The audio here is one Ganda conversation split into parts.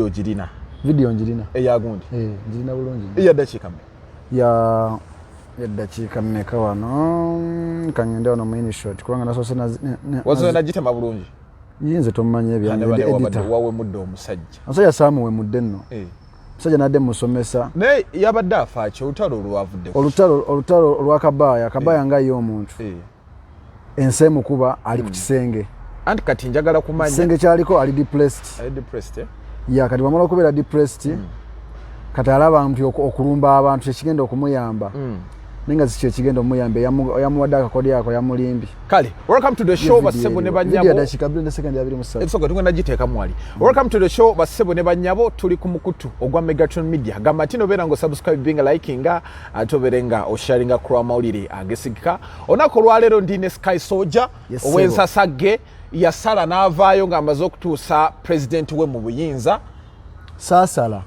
Ogirina? Vidiyo njirina. Eyagundi? Eh, njirina bulungi nnyo. Eya dakiika mmeka? Ya eddakiika mmeka wano? Kangende wano mu InShot kubanga nasoose Wazoe nagitema bulungi. Yinze tomanya ebyange, ndi editor. Wawemudde omusajja. Omusajja saamuwemudde nno. Omusajja nadde musomesa. Naye yabadde afaaki olutalo olwavudde? Olutalo olwakabaaya, Kabaaya nga ye omuntu, ensi emukuba ali ku kisenge. Anti kati njagala kumanya. Kisenge kyaliko ali depressed. Ali depressed, eh? Ya, kati wamala okubeera depressed, kati alaba nti okulumba abantu kyekigenda okumuyamba, naye nga si kyekigenda omuyamba. Yamuwadde akakodyo ako, yamulimbi. Kale, welcome to the show, bassebo ne banyabo. Dakiika 2 ne sekendi 23. Ebisoka tugenda giteekamu wali. Welcome to the show, bassebo ne banyabo. Tuli ku mukutu ogwa Megatron Media. Gamba nti nobeera nga osubscribinga, likinga, ate obeere nga osharinga ku amawulire agesigika. Olunaku olwaleero ndi ne Sky Soldier. Yes, Ow'ensasagge yasala n'avaayo ng'amaze okutuusa pulezidenti we mu buyinza. Saasala.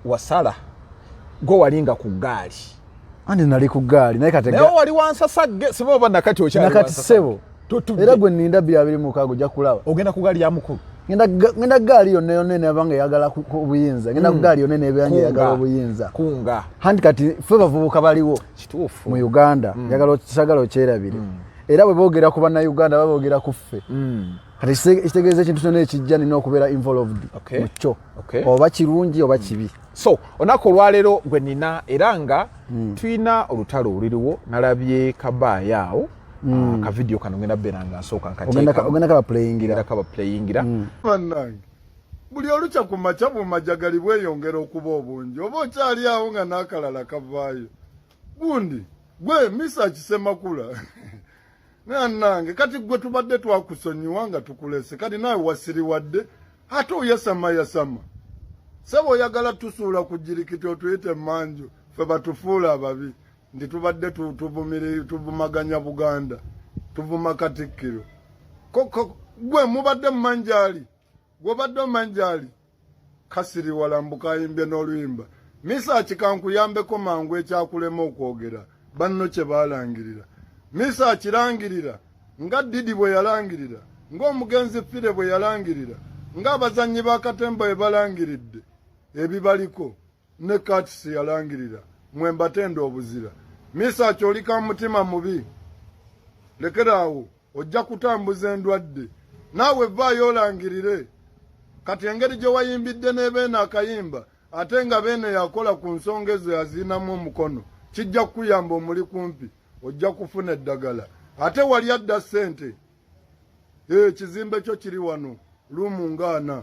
Wasala gwe, walinga ku ggaali. Anti nali ku ggaali, naye kati Naye wali wansasagge, siba oba nakati okyali Nakati wansasagge? Ssebo. Totudde. Era gwe nninda 2026 ojja kulaba. Ogenda ku gaali ya mukulu? Ngenda gaali yonna yonna eneeba nga eyagala ku buyinza. Ngenda ku gaali yonna eneeba nga eyagala obuyinza. Kunga. Anti kati ffe bavubuka baliwo mu Uganda, njagala sagala okyerabire. Era bwe boogera ku Bannayuganda, baboogera ku ffe. Kati ekitegeeza ekintu kyonna ekijja nina okubeera involved mu kyo, oba kirungi oba kibi. So olunaku olwaleero gwe nina, era nga tulina olutalo oluliriwo. Nalabye Kabaaya awo. Ah, kavidiyo kano ngenda beera nga nsooka nkateekamu. Ogenda kaba playingira. Ngenda kaba playingira. Bannange, buli olukya ku makya bumajagali bweyongera okuba obungi, oba okyali awo nga n'akalala kavaayo. Gundi gwe Misa Kisemakula nannange, kati gwe tubadde twakusonyiwa nga tukulese, kati naawe wasiriwadde ate oyasama yasama. Sebo, oyagala tusuula ku jirikiti, otuyite emanju, ffe batufuula ababi nti tubadde tuvumaganya Buganda, tuvuma Katikkiro. Gwe mubadde mumanjaali, gwobadde omanjaali. Kasiriwala mbukayimbye n'oluyimba. Misa, kikankuyambeko mangu ekyakulema okwogera. Banno kye baalangirira, Misa akirangirira nga Didi bwe yalangirira, ng'omugenzi Fire bwe yalangirira, ng'abazannyi ba katemba bwe balangiridde ebibaliko, ne Katisi yalangirira. Mwe mbatenda obuzira. Misa, kyolika mutima mubi, lekeraawo, ojja kutambuza endwadde. Naawe vaayo olangirire. Kati engeri gye wayimbidde n'ebeene akayimba, ate nga beene yakola ku nsonga ezo, yaziinamu omukono, kijja kukuyamba. Omuli kumpi ojja kufuna eddagala. Ate wali adda ssente, ekizimbe kyo kiri wano, luumu ngaana,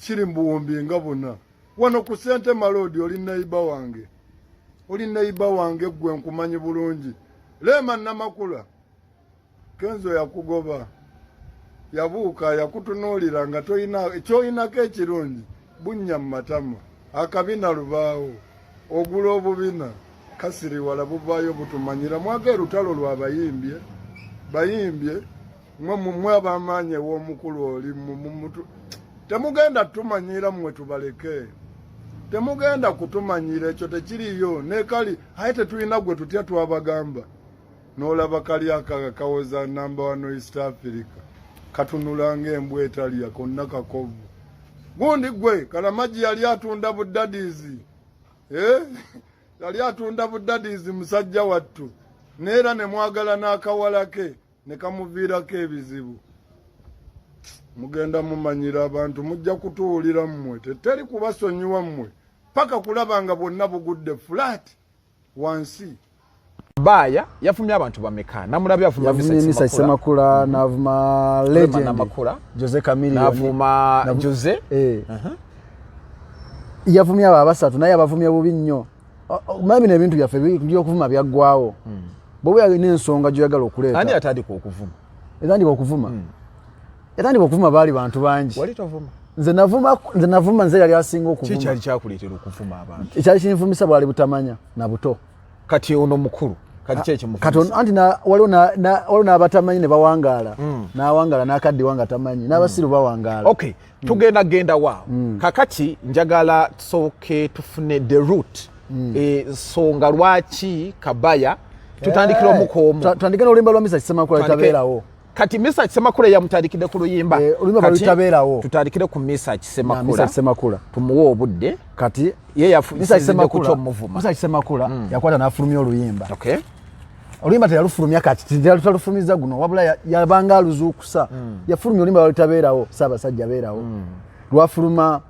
kiri mu 40,000 wano ku Sente Malodi. Oli neighbour wange, oli neighbour wange gwe, nkumanyi bulungi. Leema Namakula, Kenzo yakugoba, yabuuka, yakutunuulira nga toyina kyoyinako. Ekirungi bunnya mu matama, akabina lubaawo, ogula obubina. Kasiriwala buvaayo butumanyira. Mwaga erutalo lwa bayimbye, bayimbye mwe, mwe ab'amaanyi ew'omukulu oli temugenda tumanyira mmwe, tubaleke, temugenda kutumanyira, ekyo tekiriyo. Nekali aye tetulina gwe tutya, twabagamba. N'olaba kali akawoza number one East Africa, katunula ng'embwa etalya konna kakovu. Gundi gwe Kalamagi yali atunda buddadiizi, eh? Yali atunda buddadiizi, musajja wattu, neera ne mwagala n'akawala ke ne kamuviirako ebizibu. Mugenda mumanyira abantu, mujja kutuwulira mmwe. Teteri kubasonyiwa mmwe paka kulaba nga bwonna bugudde flat wansi. Baaya yavumye abantu bameka? Namulabye avuma. Yavumye Misa Semakula, n'avuma legend Namakula. Jose Chameleone. N'avuma Jose. Eh. Yavumye abo abasatu, naye abavumye bubi nnyo. Omanyi bino ebintu byaffe byokuvuma byaggwawo. Bw'oba olina ensonga gy'oyagala okuleeta. Ani yatandika okuvuma? Etandika okuvuma, yatandika okuvuma baali bantu bangi. Wali tovuma? Nze navuma, nze navuma, nze yali asinga Ki okuvuma. kyali kyakuleetera okuvuma abantu? Ekyali kinvumisa bwali butamanya na buto. Kati ono mukulu, kati ki ekimuvumisa? Kati anti waliwo n'abatamanyi ne bawangaala, n'awangaala n'akaddiwa nga tamanyi, n'abasiru bawangaala. Okay, tugenda genda waawo. Kakati njagala tusooke tufune the root, ensonga lwaki Kabaya. Tutandikira omu ku omu. Tutandike n'oluyimba lwa Misa Kisemakula. Litabeerawo. Kati Mesach Semakula yamutandikidde ku luyimba. Eh, oluyimba baluyitabeerawo. Tutandikire ku Mesach Semakula. Semakula tumuwe obudde. Kati ye yafuze ku kyomuvuma. Mesach Semakula yakwata n'afulumya oluyimba. Okay. Oluyimba teyalufulumya kati, teyalufulumiza guno, wabula yabanga aluzuukusa. Yafulumya oluyimba balutabeerawo, Ssaabasajja beerawo. Lwafuluma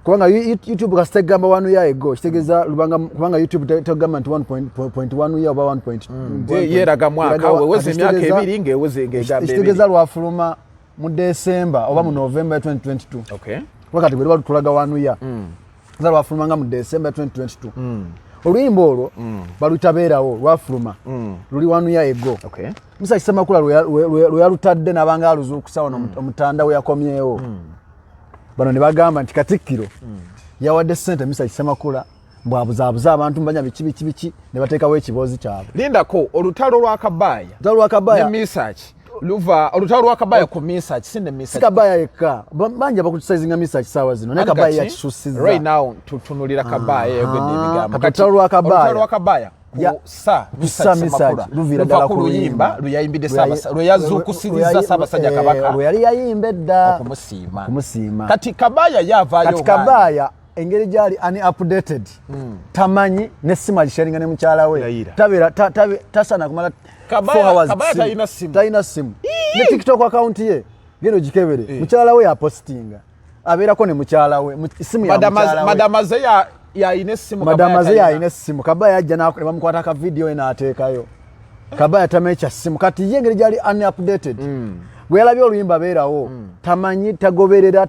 kubanga YouTube kasita egamba 1 year ago, kitegeeza lubanga, kubanga YouTube tegamba nti 1.1 year oba 1 point yeraga mwaka weweze emyaka ebiri ng'eweze ng'egamba ebiri. Kitegeeza lwafuluma mu December oba mu November 2022. Okay. Kuba kati bwe luba lutulaga 1 year. Kitegeeza lwafuluma nga mu December 2022. Oluyimba olwo balutabeerawo lwafuluma luli 1 year ago. Okay. Mesach Semakula lwe yalutadde n'abanga aluzuukusa wano omutanda we yakomyewo. Bano ne bagamba nti Katikkiro yawadde ssente Mesach Semakula mbwabuzaabuza abantu mbanya biki biki biki, ne bateekawo ekiboozi kyabwe. Lindako, olutalo lwa Kabaya. Olutalo lwa Kabaya. Ne Mesach luva olutalo lwa Kabaya ku Mesach, si ne Mesach. Si Kabaya yekka, bangi abakucriticizinga Mesach ssaawa zino, naye Kabaya yakisussizza. Right now tutunulira Kabaya yayogedde ebigambo. Kati olutalo lwa Kabaya. Olutalo lwa Kabaya ku sa Mesach Semakula luviira ddala ku luyimba lwe yayimbidde Ssaabasajja, lwe yazuukusiriza Ssaabasajja Kabaka. Lwe yali yayimba edda. Okumusiima. Okumusiima. Kati Kabaya yavaayo. Kati Kabaya engeri gyali unupdated, tamanyi n'essimu agisharinga ne mukyala we. Tabeera tasaana kumala 4 hours. Kabaya talina simu. Talina simu. Ne TikTok account ye genda ogikebere. Mukyala we yapostinga. Abeerako ne mukyala we. Simu ya mukyala we. Madamaze yayina essimu. Madamaze yayina essimu. Kabaya ajja ne bamukwata ka video ye n'ateekayo. Kabaya tamanyi kya simu. Kati ye engeri gyali unupdated. Bwe yalabye oluyimba beerawo, tamanyi, tagoberera,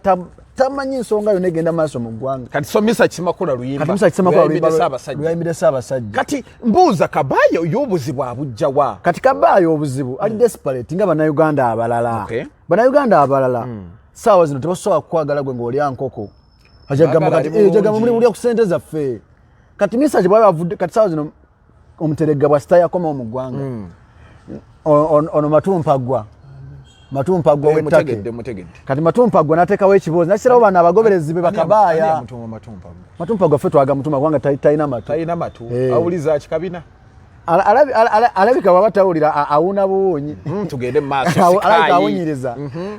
tamanyi nsonga yonna egenda maaso mu ggwanga. Kati so Mesach Semakula luyimba. Kati Mesach Semakula luyimba lwe yayimbidde Ssaabasajja. Kati mbuuza Kabaya obuzibu abujja wa? Kati Kabaya obuzibu ali desperate nga Bannayuganda abalala. Bannayuganda abalala ssaawa zino tebasobola kukwagala gwe ng'olya nkoko. Ajagamba muli mulya ku ssente zaffe. Kati Mesach bw'aba avudde kati ssaawa zino omuteregga bwa sita yakomawo mu ggwanga. Ono Matumpaggwa. Matumpaggwa w'ettake. Kati Matumpaggwa n'ateekawo ekiboozi n'akiserawo bano abagoberezi be Bakabaaya. Matumpaggwa ffe twagamutuma kubanga talina matu. Talina matu. Awuliza kikabina. Alabika bw'aba tawulira awuuna buwuunyi. Tugende mu maaso. Alabika awunyiriza.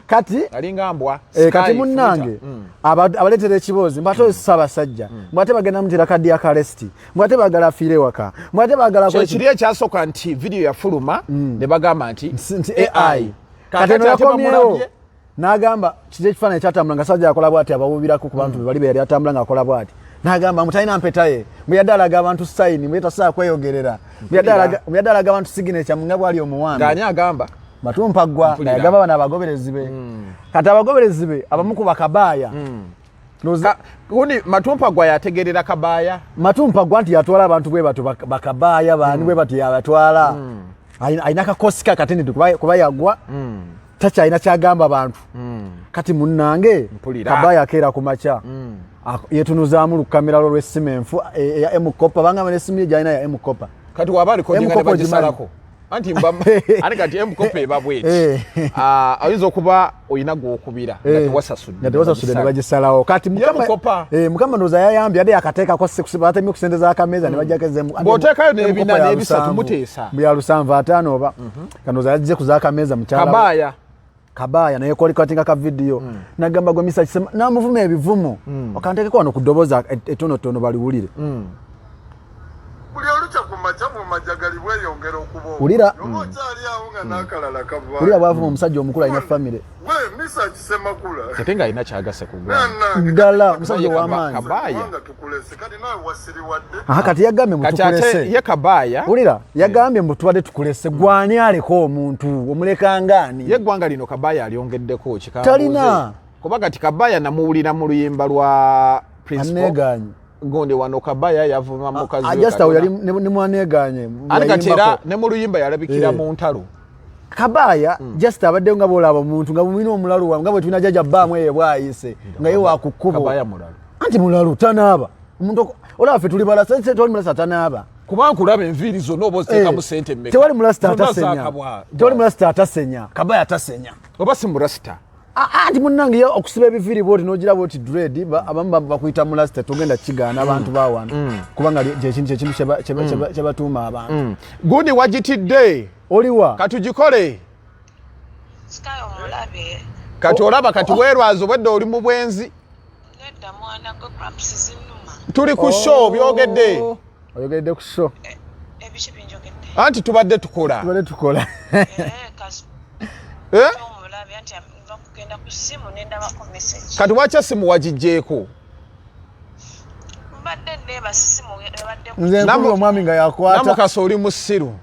Kati alinga mbwa. Kati munnange abaleetera ekiboozi mbu ate Ssaabasajja, mbu ate bagenda mutera cardiac arrest, mbu ate baagala afiire waka, mbu ate baagala kiri ekyasooka nti video yafuluma ne bagamba nti AI. Kati eno yakomyewo n'agamba kiri ekifaananyi ekyatambula nga Ssaabasajja akola bw'ati abawuubirako ku bantu be bali be yali atambula ng'akola bw'ati. N'agamba mbu talina mpeta ye, mbu yadde alaga abantu sayini, mbu ye tasobola kweyogerera, mbu yadde alaga abantu signature nga bw'ali omuwambe. Ng'ani agamba? Matumpaggwa yagamba bano abagoberezi be. Kati abagoberezi be abamu ku Bakabaaya. Gundi Matumpaggwa yategeerera Kabaaya? Matumpaggwa nti yatwala abantu bwe batyo Bakabaaya baani bwe batyo yabatwala. Alina akakosi ke akatini kuba yagwa. Takyalina kyagamba bantu. Kati munnange Kabaaya akeera ku makya. Yetunuzaamu lukamera lwo lw'essimu enfu eya M-Kopa, bangamba n'essimu ye gy'alina ya M-Kopa. Kati waba alikodinga ne bagisalako. Anti ani kati M-Kopa eba bweti. Ayinza okuba olina gw'okubira nga tewasasudde. Nga tewasasudde ne bagisalawo. Kati Mukama ndowooza yayambye ate yakateekako batemye ku ssente z'akameeza ne bajjako ez'emu. Bw'oteekayo n'ebina n'ebisatu muteesa. Bya 75 oba. Kandowooza yajje ku z'akameeza mukyala we. Kabaaya. Kabaya naye kolikatinga ka video. Nagamba gwe Mesach Sema namuvuma ebivumo. Okantekeko wano ku ddoboozi ettonotono baliwulire. Buli olukya ku makya mu majagali bweyongera okuba Wulira. Oba okyali awo nga n'akalala kavaayo. Wulira bw'avuma omusajja omukulu alina famire. Gwe Mesach Semakula. Ate ng'alina ky'agasse ku ggwanga. Ddala omusajja ow'amaanyi. Kabaya. Tukulese kati naawe wasiriwadde. Aha kati yagambye mbu tukulese. Ye Kabaya. Wulira yagambye mbu tubadde tukulese. Gwani aleka omuntu omulekanga ani? Ye ggwanga lino Kabaya alyongeddeko ki? Talina. Kuba kati Kabaya namuwulira mu luyimba lwa Principal. Aneegaanye. Gonde wano Kabaya yavuma mukazi we. Just awo yali ne mwaneegaanye. Ate kati era ne mu luyimba yalabikira mu ntalo. Kabaya just abadde nga bw'olaba omuntu nga bw'olina omulalu waabwe nga bwe tulina jjajja bbaamu eyo bw'ayise nga ye wa ku kkubo. Kabaya mulalu. Anti mulalu tanaaba. Omuntu olaba ffe tuli balasa, tewali mulasa tanaaba. Kuba nkulaba enviiri zonna oba oziteekamu ssente mmeka? Tewali mulasita atasenya. Tewali mulasita atasenya. Kabaya tasenya. Oba si mulasita? Anti munnange ye okusiba ebiviiri bw'oti n'ogira bw'oti dread, abamu bakuyita mulasita, togenda kigaana abantu ba wano. Kubanga kyekintu kye batuuma abantu. Gundi wagitidde. Oliwa? Katugikole. Sky omulabe. Kati olaba kati weerwaza obwedda oli mu bwenzi. Nedda mwana gwe, cramps zinnuma. Tuli ku show, byogedde. Oh. Oyogedde ku show. Ebiki binjogedde? Anti tubadde tukola. Tubadde tukola. Eh, kasi Eh? omulabe anti nva kugenda ku ssimu nendabako message. Kati waki essimu wagiggyeko? Mbadde neeba, simu ebadde ku Nze nkubira omwami nga yakwata. Namukasa oli musiru.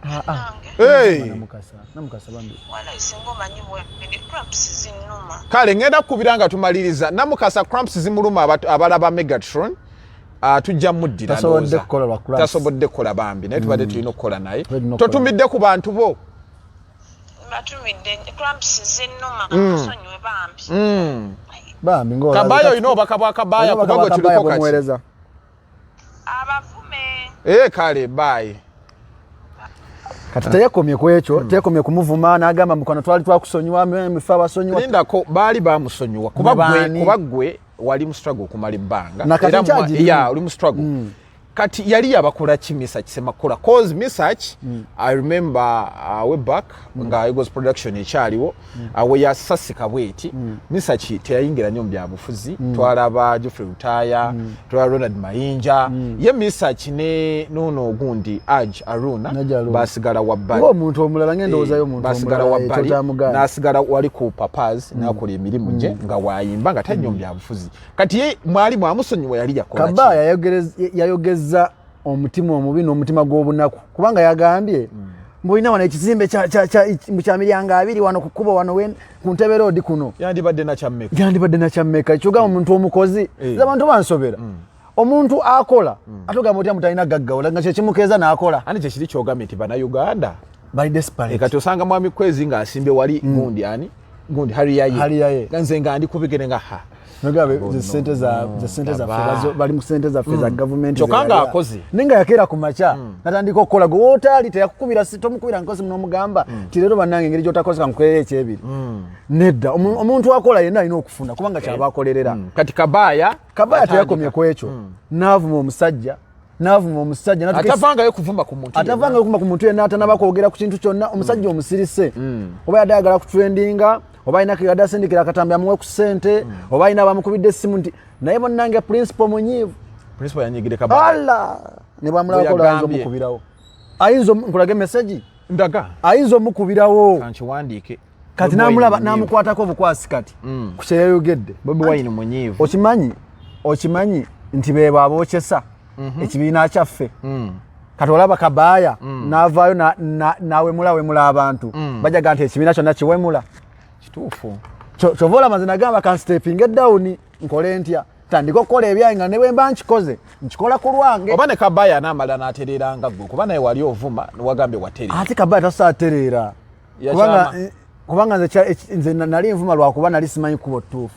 Nange. Hey. Namukasa, Namukasa bambi. Wala isinga omanyi bwendi, cramps zinnuma. Kale ngenda kukubira nga tumaliriza. Namukasa cramps zimuluma. Abalaba Megatron, tujja muddira. Tasobodde Ndowooza. kukola lwa cramps. Tasobodde kukola bambi, naye tubadde tulina okukola naye. Tubadde tulina okukola. Totumidde ku bantu bo. Batumidde, cramps zinnuma, nsonyiwe bambi. Bambi ng'olaba. Kabaya, olina obubaka bwa Kabaya? Olina Kuba gwe obubaka bwa Kabaya tuliko kati. bw'omuweereza. Abavume. Eh, kale bye. Kati teyakomye ku ekyo, teyakomye kumuvuma, n'agamba mukwano twali twakusonyiwa, mife abasonyiwa. Lindako, baali bamusonyiwa kuba gwe Baani? Kuba gwe wali mu struggle okumala ebbanga. Na kati Era nkyagirimu. Ya, oli mu struggle. Kati yali yabakola ki Misach Semakula? Cause Misach, I remember way back nga Eagles Production ekyaliwo, we yasasika bweti, Misach teyayingira nnyo mu byabufuzi. Twalaba Geoffrey Lutaaya, twalaba Ronald Mayinja. Ye Misach ne nono ogundi Aj Aruna Haji Aruna. basigala wabbali. Ng'omuntu omulala, ng'endowooza y'omuntu Basigala omulala, ekyo wabbali. kyamugaana. N'asigala wali ku papas, n'akola emirimu gye nga wayimba nga tannyo mu byabufuzi. Kati ye mwali mwamusonyiwa, yali yakola ki? Kabaya yayogeza omutima omubi n'omutima gw'obunaku, kubanga yagambye mbulina wano ekizimbe kya miryango 20 wano ku kkubo wano ku Ntebe Road kuno. Yandibadde nakyammeka? Yandibadde nakyammeka? Kyogamba omuntu omukozi. Eh. Nze abantu bansobera. Omuntu akola ate ogamba otya mutalina gaggawula nga kyekimukeeza n'akola? Ani kyekiri kyogambye nti Bannayuganda Bali desperate. Kati osanga mwami Kwezi ng'asimbye wali gundi, ani gundi, hariyaye. Hariyaye. Nga nze nga ndi kubigere nga ha. Nogabe ze sente za ze sente zaffe. Laba. Bali mu sente zaffe za gavumenti. Kyokka ze yalya. ng'akoze. Naye nga yakeera ku makya natandika okukola, gwe wootaali teyakukubira tomukubira nkosi n'omugamba ti leero bannange engeri gy'otakoze kankukolera ekyebiri. Nedda, omuntu akola yenna alina okufuna kubanga kyaba akolerera. Kati Kabaya Kabaya atandika. teyakomye ku ekyo, n'avuma omusajja, n'avuma omusajja Atavangayo kuvuma ku muntu yenna. Atavanga okuma ku muntu yenna atanaba kwogera ku kintu kyonna. Omusajja omusirise, oba yadde ayagala kutrendinga, oba alina yadde asindikira akatambi amuwe ku ssente, oba alina bamukubidde essimu nti naye bonnange principal munyiivu. Principal yanyigire Kabaya. Ala ne bwamulabako Bwe ayinza yagambye. omukubirawo, ayinza nkulage message. Ndaga. Ayinza omukubirawo. Kankiwandiike. Kati Bobi Wine namulaba munyiivu. namukwatako obukwasi kati ku kyeyayogedde. Bobi Wine munyiivu. Okimanyi nti beebo abookyesa ekibiina kyaffe. Kati olaba Kabaaya n'avaayo n'awemula wemula abantu, bajaga nti ekibiina kyonna kiwemula. Kituufu. Kyova olaba nze nagamba kanstepinge down, nkole ntya, tandika okukola ebyange nga ne bwe mba nkikoze nkikola ku lwange. Oba ne Kabaya anaamala n'atereera nga ggwe, kuba naye wali ovuma wagambye watereera. Ate Kabaaya tasobola tereera. Yakyama. Kubanga nze nali nvuma lwakuba nali simanyi kuba ttuufu,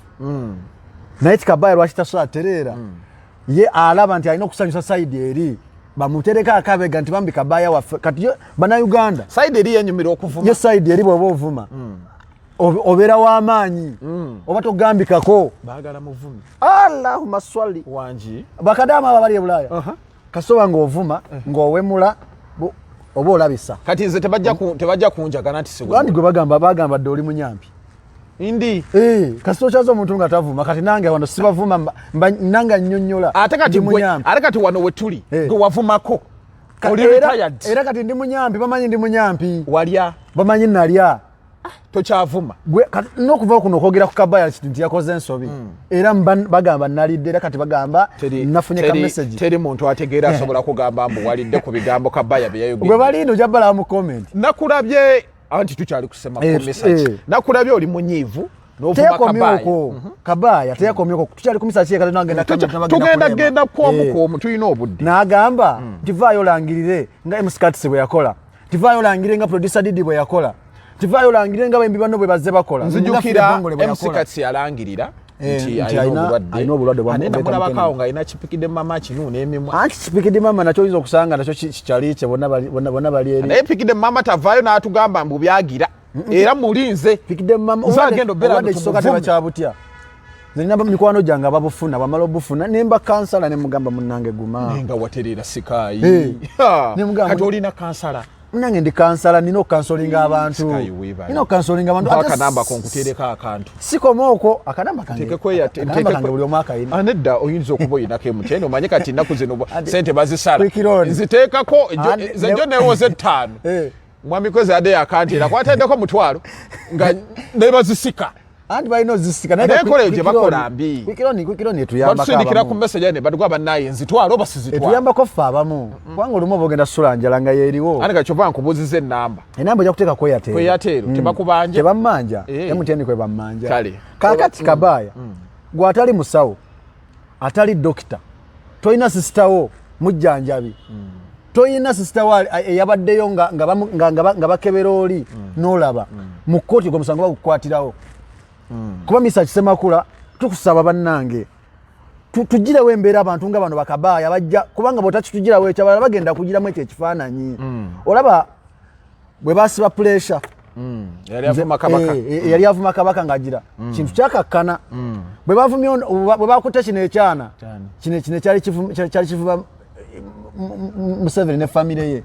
naye ti Kabaaya lwaki tasobola tereera? Ye alaba nti alina okusanyusa side eri bamutereko akabega nti bambi Kabaaya waffe. Kati Bannayuganda Side eri yenyumira okuvuma. Ye side eri bw'oba ovuma obeera w'amaanyi oba togambikako. Baagala muvumi. Allahuma swali. Wangi. Bakadaama abo abali e Bulaaya, kasoba ng'ovuma ng'owemula oba olabisa. Kati nze tebajja kunjagana nti siwe. Andi gwe bagamba dde oli munyampi. Ndi. Eh, kasita okyaza omuntu nga tavuma. Kati nange wano sibavuma, nange annyonnyola. Ate kati Ndi munyampi. Ate kati wano wetuli Eh. gwe wavumako, oli retired. Era kati ndi munyampi, bamanyi ndi munyampi. Walya. Bamanyi nalya. Tokyavuma. Gwe kati n'okuva kuno okwogera ku Kabaya kiti nti yakoze ensobi, era bagamba nalidde, era kati bagamba nafunye ka message. Teri muntu ategeera asobola kugamba mbu walidde ku bigambo Kabaya bye Gwe yayogedde. balinda ojja balaba mu comment. Nakulabye anti tukyali kusema ku message. Nakulabye oli munyiivu n'ovuma Teyakomye Kabaya. okwo Kabaya, teyakomye okwo, tukyali ku message kati nagenda. Tugenda genda kwomu kwomu, tulina obudde. N'agamba nti vaayo olangirire nga Mskats bwe yakola, nti vaayo olangirire nga producer Didi bwe yakola, nti vaayo olangirire nga bayimbi banno bwe bazze bakola, nga Nzijukira Philip Bongole bwe MC yakola. Kats yalangirira Eh, nti nti alina obulwadde. Alina obulwadde bwa Ate beta namulabako mukene. awo ng'alina kipikidde mama kinu n'emimwa. Anti kipikidde mama nakyo oyinza okusanga nakyo kikyali kye, bonna bali eri. Naye pikidde mama tavaayo n'atugamba mbu byagira, era mulinze. Pikidde mama Nze agenda obeera obulwadde nga ekisooka tumuvume. tebakyabutya. Nze nina mikwano gyange ababufuna, bamala obufuna nemba kansala ne mugamba munnange guma. Naye nga watereera sikaayi. Eh. Ha! Ne mugamba Kati olina kansala. Nange ndi kansala, nina okukansolinga abantu, nina okukansolinga abantu. Akanamba konkutereko akantu. Sikoma okwo, akanamba kange kange buli omu akayina. Ah, nedda, oyinza okuba oyinako emutende, omanye kati ennaku zino sente bazisala, nziteekako nze jo newoza 5. Eh. Mwami Kwezi adde yakanteera kwateddeko 500 nga nebazisika. Anti balina ozisika. Naye enkola eyo gye bakola mbi. Quick loan etuyambako. Batusindikira ku message ne badugwa bannaye nzitwala oba sizitwala. Etuyambako ffe abamu, kubanga olumu oba ogenda sula njala nga yeeriwo. Ate kyova nkubuuziza enamba. Enamba ojja kuteeka ku Airtel. Ku Airtel, tebakubanja? Tebammanja. Eh. MTN kwe bammanja. Kale. Kaakati Kabaaya, gwe atali musawo, atali dokita, tolina sister wo mujjanjabi, toyina sister wo eyabaddeyo nga bakebera oli, n'olaba mu kkooti gwe musango bagukukwatirawo. Kuba Misa Kisemakula, tukusaba bannange tugirewo embeera abantu nga bano bakabaaya bajja, kubanga bw'otakitugirawo ekyo, abalala bagenda kugiramu ekyo ekifaananyi. Olaba bwe basiba Pressure. Yali avuma kabaka. Yali avuma kabaka ng'agira kintu kyakakkana. Bwe bavumye bwe bakutte kino ekyana kino, kino kyali kivuma Museveni ne famire ye.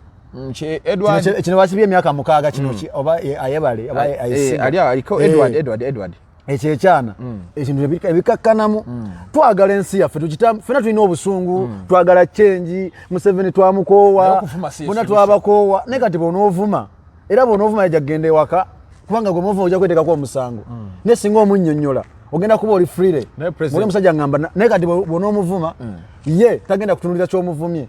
Edward. Kino bakibye emyaka 6 kino, oba ayebale oba ayisiga. Ali aliko Edward, Edward, Edward. Ekyo ekyana, ekintu ebikakkanamu. Twagala ensi yaffe fena tulina obusungu, twagala change. Museveni Naye twamukoowa. okuvuma si Bonna solution. twabakoowa. Naye kati bw'onoovuma, era bw'onoovuma yajja kugenda ewaka, kubanga gwe movuma ojja kweteekako omusango. Naye singa omunnyonnyola, ogenda kuba oli freely. Naye president- Oli omusajja ngamba naye kati bw'onoomuvuma, ye tagenda kutunuulira ky'omuvumye.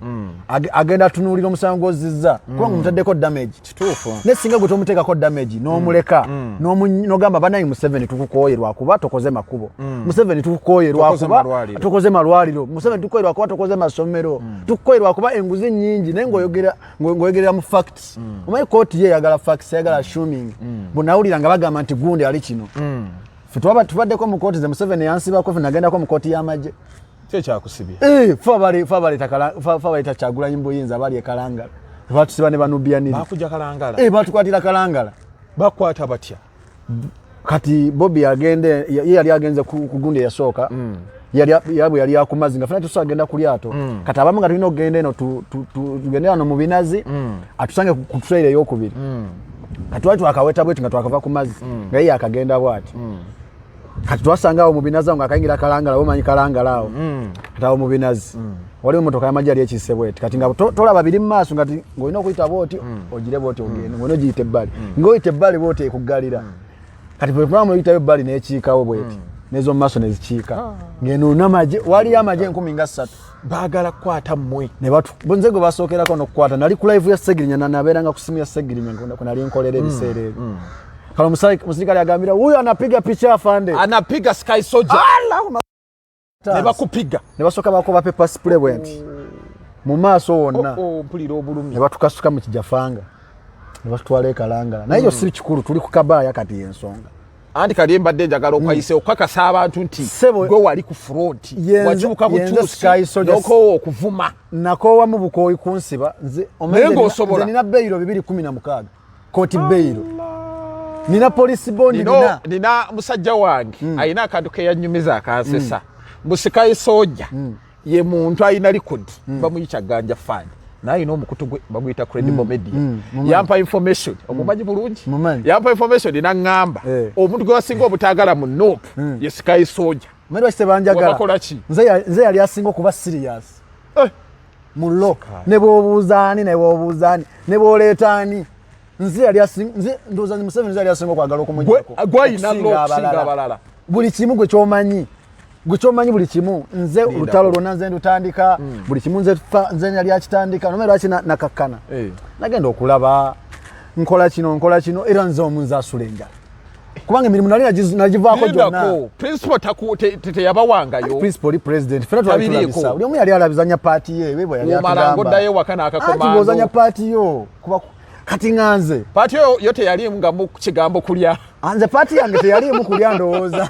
Agenda atunuulira omusango gw'ozzizza, kubanga omutaddeko damage. Kituufu. Naye singa gwe tomuteekako damage n'omuleka, n'ogamba banayi Museveni tukukooye lwakuba tokoze makubo, Museveni tukukooye Tokoze lwakuba malwaliro. tokoze malwaliro, Museveni tukukooye lwakuba tokoze masomero, tukukooye lwakuba enguzi nnyingi, naye ng'oyogerera mu facts. Omanyi kooti ye eyagala facts, eyagala assuming. Bwe nawulira nga bagamba nti gundi ali kino, ffe tubaddeko mu kooti ze Museveni yansibako, ffe nagendako mu kooti y'amagye. Ki ekyakusibye? Eh, fe abaleeta Kyagulanyi mu buyinza, abali e Kalangala, batusiba ne banubianiri. Bakuja Kalangala? Eh, batukwatira Kalangala. Bakwata batya? Kati Bobi agende, ye yali agenze ku gundi eyasooka. Yali bwe yali akumazi nga fena tusobola genda ku lyato. Kati abamu nga tulina okugenda eno, tugende wano mu binazi, atusange ku trail eyokubiri. Kati twali twakaweta bwetu nga twakava ku mazzi, nga ye yakagenda bwati. Kati twasanga awo mu binazi awo nga akayingira Kalangala, omanyi Kalangala awo. Kati awo mu binazi waliwo emotoka y'amagye yali ekiise bweti. Kati nga tolaba biri mu maaso, nga ng'olina okuyita bwoti, ogire bwoti ogende, ng'olina ogiyita ebbali, ng'oyita ebbali bwoti ekuggalira. Kati bwe tulamu oyitayo ebbali n'ekiikawo bweti, n'ez'omu maaso nezikiika, ng'eno namagye, waliyo amagye 30,000. Baagala kukwata mmwe? Ne batu nze gwe basookerako n'okukwata. Nali ku live ya Segirinya, nabeeranga ku simu ya Segirinya kwe nali nkolera ebiseera ebyo. Kale omusirikale agambira, "Huyu anapiga picha, afande." Anapiga Sky Soldier. Ne bakupiga? Ne basooka bakuba pepper spray bwe nti mu maaso wonna. Oh, mpulira obulumi. Ne batukasuka mu kijafanga ne batutwala e Kalangala. Naye yo si kikulu, tuli ku Kabaaya kati yensonga. Anti kali mbadde njagala okwayise okukakasa abantu nti Ssebo, gwe wali ku front. Wakyuka yenze bukyusi Sky Soldier. n'okoowa okuvuma. Nakoowamu bukooyi kunsiba nze. Naye ng'osobola. Nze nina bail 216, kooti bail, nina police bond. Nina Nina musajja wange alina akantu keyanyumiza akansesa, mbu Sky Soldier ye muntu alina record, bamuyita Ganja Fan, naye alina omukutu gwe baguyita Credible Media. Yampa information, omumanyi bulungi. Mumanyi. Yampa information naŋŋamba omuntu gwe basinga obutaagala mu NUP ye Sky Soldier. Omanyi lwaki tebanjagala? Wabakola ki? Nze yali asinga okuba serious Eh. mu lo, ne bw'obuuza ani, ne bw'obuuza ani, ne bw'oleeta ani, nze yali asinga. Nze ndowooza nze Museveni nze yali asinga okwagala okumuggyako Gwayina lo okusinga okusinga abalala. Buli kimu gwe kyomanyi, gwe kyomanyi, buli kimu nze. Olutalo lwonna nze ndutandika, buli kimu nze nze yali akitandika. Nomanyi lwaki nakakkana? Nagenda okulaba nkola kino, nkola kino, era nze omu nze asula enjala, kubanga emirimu nali nagivaako gyonna. Lindako, principal teyabawangayo? Principal oli president, fena twali Tabiriiko. tulabisa, buli omu yali alabizanya part ye bwe yali Omala atugamba. ng'oddayo ewaka Anti n'akakomando. bw'ozanya part yo kuba kati nga nze Part yo teyalimu nga mu kigambo kulya? Ah, nze part yange teyaliimu kulya. Ndowooza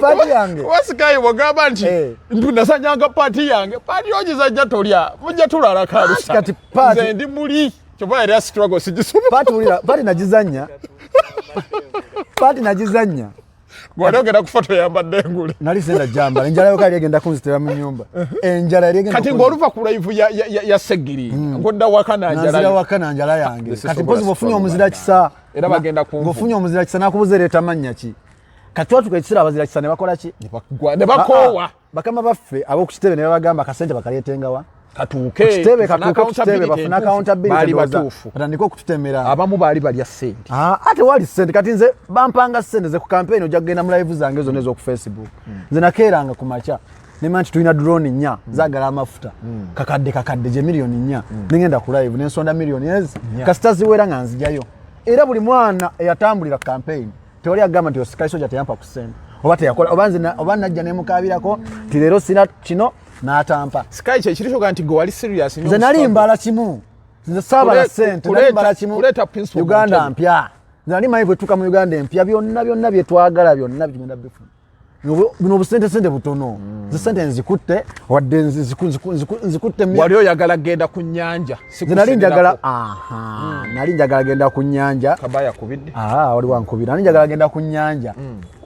part yange Wasikayi bwogamba nti nti nasanyanga part yange, part ogizajja tolya, mujja tulala kalusa. Kati part- Nze ndi muli kyova era struggle sigisobola. Part wulira, part nagizanya, part nagizanya. Gwali ogenda kufa toyambadde engule. Nali senda jambala, enjala yoka yali egenda kunzitira mu nyumba, enjala yali egenda. Kati ng'oluva ku live ya Segiri, ngodda waka na nanzira njala. Waka na njala yange. This is Kati so mpozi good. bw'ofunye omuzira kisa Era bagenda kunvuma. Ng'ofunye omuzira kisa nakubuza ereeta mannya ki. Kati twatuka ekiseera abazira kisa ne bakola ki? Ne bakoowa. Ah, ah, bakama baffe ab'oku kitebe ne babagamba akasente bakaleetengawa katuuke kitebe, tufune katuuke ku kitebe accountability bafune entuufu. accountability. Baali Ndowooza batuufu. Batandike okututemera. Abamu baali balya sente. Ah, ate wali sente. Kati nze bampanga sente ze ku campaign. Ojja kugenda mu live zange zonna ez'oku Facebook. Nze nakeeranga ku makya nema nti tulina drone nnya zaagala amafuta kakadde kakadde, gye miliyoni 4. Nengenda ku live nensonda miliyoni ezi, kasita ziwera nga nzijayo. Era buli mwana eyatambulira campaign tewali agamba nti Sky Soja teyampa ku sente oba teyakola oba nze oba najja nemukabirako nti leero sina kino n'atampa. Sky, kyekiri kyoga nti gwe wali serious nnyo Nze mu nali struggle. mbala kimu, nze saabala sente, nali mbala kimu. Kuleeta principle mu Uganda ntebe. mpya. Nze nali manyi bwetuuka mu Uganda empya, byonna byonna byetwagala byonna tugenda bifuna. Buno obusente sente butono, nze sente nzikutte wadde nzikutte Wali oyagala genda ku nnyanja, si Nze nali njagala kusenerako. Aha, nali njagala genda ku nnyanja. Kabaya kubidde. Aha, wali wankubira. Nali njagala genda ku nnyanja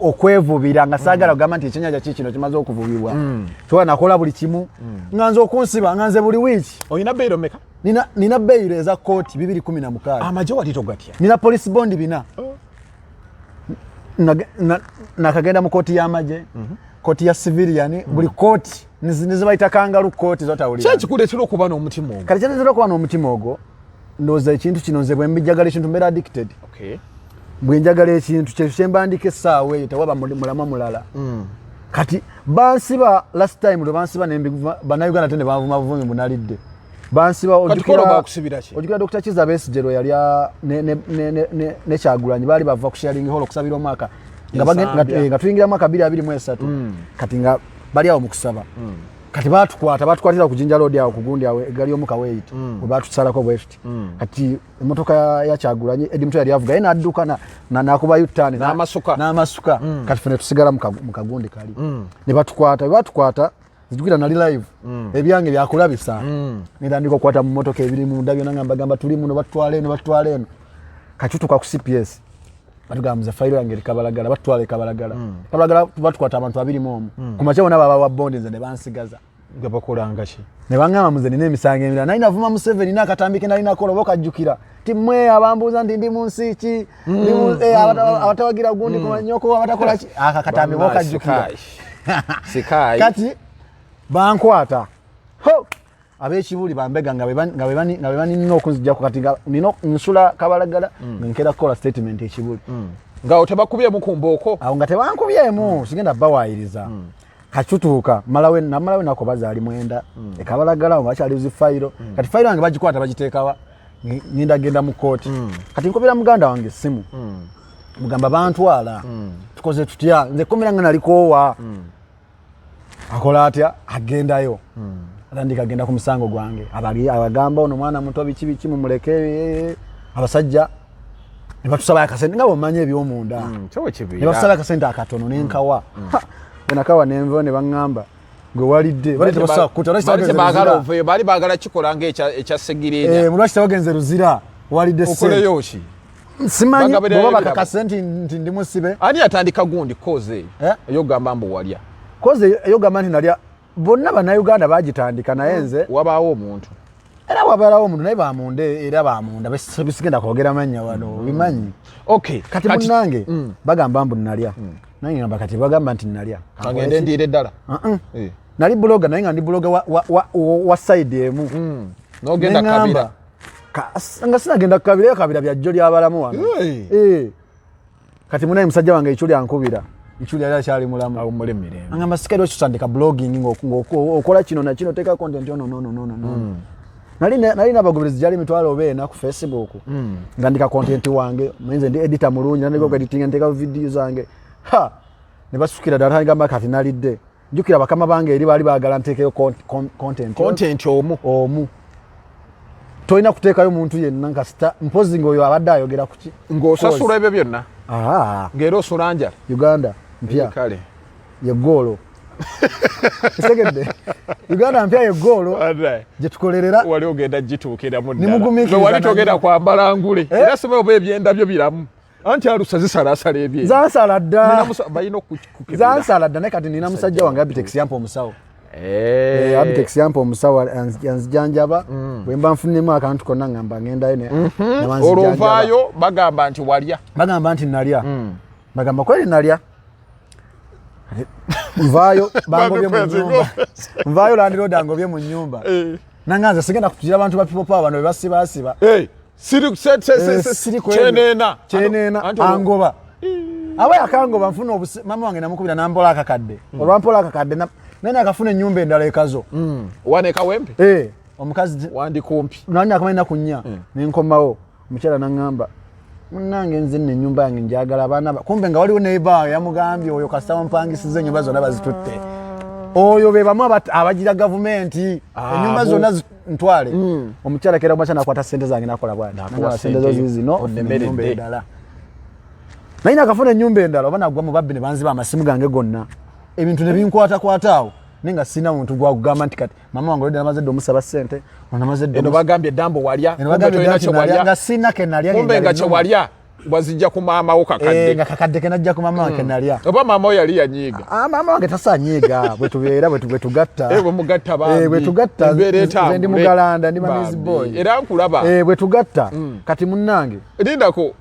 okwevubira, nga saagala kugamba nti ekyenyanja ki kino kimaze okuvubibwa. Kyoba nakola buli kimu nga nze okunsiba nga nze buli wiiki. Olina bail meka? Nina bail eza kooti 216. Amagye wali togatya? Nina police bond 4. Nakagenda mu kooti y'amagye, kooti ya civilian, buli kooti nizibayita kangaroo kooti zotawulira. Kyekikuleetera okuba n'omutima ogwo? Kati kyetera okuba n'omutima ogwo, ndowooza ekintu kino nze bwe mbijagala ekintu mbeera addicted. Bwe njagala ekintu kyekyo kyembandika essaawa eyo, tewaba mulamwa mulala. Kati bansiba last time lwe bansiba Bannayuganda ate ne banvuma buvumi bunalidde bansiba. Kati kola bakusibira ki? Ojjukira Dr Kiza Besigye lwe yali ne Kyagulanyi baali bava ku sharing hall okusabira omwaka nga Ensambya. nga tuyingira mwaka 2023. Kati nga bali awo mu kusaba, kati batukwata, batukwatira ku Jinja Road awo ku gundi awo egali omuka weeyita bwe batusalako bwe tuti. Kati emotoka ya Kyagulanyi, Eddie Mutwe yali avuga, ye n'adduka n'akuba U-turn N'amasuka. N'amasuka. Kati ffe ne tusigala mu kagundi kali ne batukwata. Bwe batukwata, nzijukira nali live, ebyange byakulabisa, nentandika okukwata mu motoka ebiri munda byonna nga mbagamba tuli muno, batutwala eno, batutwala eno. Kati tutuuka ku CPS, batugamba muze fayiro yange eri Kabalagala, batutwala e Kabalagala. Kabalagala batukwata abantu 21, ku makya bonna babawa bond, nze ne bansigaza. Nga bakolanga ki? Ne baŋŋamba muze nina emisango emirala. Nali navuma Museveni n'akatambi ke nali nakola, oba okajjukira, ti mmwe abambuuza nti ndi mu nsi ki, ndi abatawagira gundi kumanyoko, abatakola ki, aka katambi oba okajjukira. Sikayi. Kati bankwata ho ab'ekibuli bambega nga nga be banina okunzijjako. Kati nga nina nsula Kabalagala, nga nkeera kukola statement ekibuli. Nga tebakubyemu ku mbooko? Awo nga tebankubyemu, sigenda bawaayiriza. Kakituuka malawe namalawe nako bazaali 9 ekabalagala awo bakyali zi fayiro. Kati fayiro yange bagikwata bagiteekawa, ngenda genda mu kooti. Kati nkubira muganda wange essimu, mugamba bantwala, tukoze tutya? Nze komera nga nalikoowa. Akola atya? Agendayo, atandika agenda ku musango gwange. Abagamba ono mwana muto, biki biki, mumuleke. Abasajja ne batusaba akasente nga bwomanya ebyomunda. Kyo kibiira. Ne batusaba akasente akatono nenkawa. Ha, bwe nakawa nenvayo ne baŋŋamba gwe walidde, bali tebasobola kukuta. Lwaki Baali tewagenze tebaagala Luzira? oveeyo, baali baagala kikola nga ekya Segirinya. Eh, lwaki tewagenze Luzira, walidde sente? Okoleyo ki? Simanyi. Bagabirayo Bwoba ebirabo. bakakase nti ndi musibe. Ani yatandika gundi cause eyo Eh? eyogamba mbu walya? Cause eyogamba nti nalya, bonna Bannayuganda bagitandika, naye nze Wabaawo omuntu. Era wabeerawo omuntu, naye bamunda, era bamunda bisigenda kwogera mannya wano, bimanyi. Kati munnange bagamba mbu nalya, nange ngamba kati bagamba nti nalya. Kangende ndiire ddala. Uh-uh. Eh. Nali blogger, naye nga ndi blogger wa side emu. N'ogenda Neŋŋamba, Kabira. Nga sinagenda Kabira, eyo Kabira byajjo lyabalamu wano. Hey. Eh. Kati munaye musajja wange Ichuli ankubira, Ichuli yali akyali mulamu. Awummule mirembe. Angamba Sky, lwaki tutandika blogging ng'okola kino na kino, teeka content ono nono nono nono. Nali n'abagoberezi gyali 400,000 ku Facebook, nga ndika content wange, nze ndi editor mulungi, nandika okueditinga, nteeka video zange. Ha, ne basukira ddala tangamba kati nalidde. Njukira bakama bange eri baali baagala nteekeyo content Content omu. Omu, tolina kuteekayo muntu yenna kasita mpozi ng'oyo abadde ayogera ku ki. Ng'osasula ebyo byonna? Ah, Ng'era osula njala? Uganda mpya Kale. Ye goolo esegedde, Uganda mpya ye goolo gye tukolerera. Wali ogenda gituukiramu. Nimugumiikiriza Wali togenda nange. kwambala ngule. Era simanyi oba ebyenda byo biramu. Anti alusa zisalasala ebye. Zansala dda. Balina okukukebera. Zansala dda, naye kati nina musajja wange Abitex yampa omusawo. Abitex yampa omusawo anzijanjaba. Bwe mba nfunemu akantu konna ngamba ngendayo ne Olwo ovaayo bagamba nti walya. Bagamba nti nalya. Bagamba kweli nalya. Nvaayo bangobye mu nnyumba. Nvaayo landlord angobye mu nnyumba. Nanganza sigenda kutugira abantu ba people power bano be basibasiba. Siri kyeneena. Kyeneena angoba. Aba yakangoba nfuna mama wange namukubira nampola akakadde. Olwampola akakadde naye nakafuna ennyumba endala ekazo. Wane Kawempe? Omukazi wandi kumpi. Nani akamanya ennaku nnya ne nkomawo omukyala n'aŋŋamba munnange nze nno ennyumba yange njagala abaana kumbe nga waliwo neighbor yamugambye oyo kasita wampangisiza ennyumba zonna bazitutte. Oyo be bamu abagira gavumenti ennyumba zonna ntwale. Omukyala keera kumakya nakwata ssente zange nakola bw'ati. Nakuwa ssente zo ziizino, ofuna ennyumba endala. Naye nakafuna ennyumba endala oba nagwa mu babbi ne banziba amasimu gange gonna. Ebintu ne binkwatakwata awo. Naye nga sirina muntu gwakugamba nti kati mama wange olwedde namaze dda omusaba ssente, ono namaze dda Eno bagambye Dambo walya, Eno bagambye kumbe Dambo tolina kye nalya, walya. nga sirina ke nalya, Kumbe ng'enjala nga kye ennuma. walya wazijja ku maama wo kakadde. Nga kakadde ke najja ku maama wange nalya. Oba maama wo yali yanyiiga? Maama wange tasanyiiga, bwe tubeera, bwe tugatta. Bwe mugatta bambi. Bwe tugatta, Embeera nze ndi etambule. mugalanda, ndi mamizi Bambi. boy. Era nkulaba. Bwe tugatta, kati munnange. Lindako.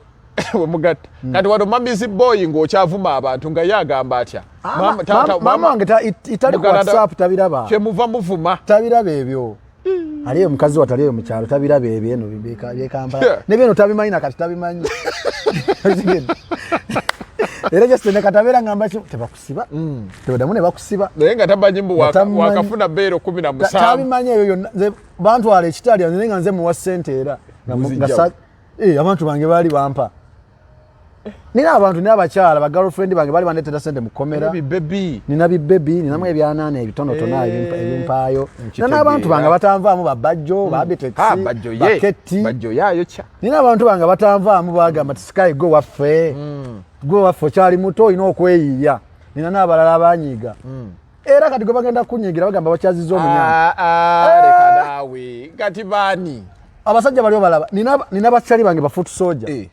Bwe mugatta. Kati wano mamizi boy ng'okyavuma abantu nga ye agamba atya? Maama, taata, Maama maama wange itali ku Mugalanda WhatsApp tabiraba. Kye muva muvuma. Tabiraba ebyo. Aliyo omukazi watali eyo mu kyalo tabiraba ebyo eno bye Kampala. Ne byeno tabimanyi na kati tabimanyi. Era just ne katabeera ngamba ki tebakusiba. Tebaddamu ne bakusiba. Naye nga tamanyi mbu Tamanyi. wakafuna beero kumi na musanvu. Tabimanyi ebyo byonna. Nze bantwala ekitali naye nga nze muwa ssente era. Nga Muzijjawo. Abantu bange baali bampa. Nina abantu, nina abakyala, ba girlfriend bange baali bandeetera ssente mu kkomera. Nina bibebi. Nina bibebi, ninamu ebyanaana ebitonotono ebimpaayo. Nkitegeera. Nina n'abantu bange batanvaamu, ba Bajjo, ba Abitex, Bajjo ye. ba Ketti. Bajjo yaayo kya. Nina abantu bange batanvaamu bagamba ti Sky gwe waffe. Gwe waffe okyali muto olina okweyiiya. Nina n'abalala abanyiiga. Era kati gwe bagenda kunyiigira bagamba bakyazizza omunyama. Leka naawe. Kati baani? Abasajja baliwo balaba. Nina bakyali bange ba foot soldier.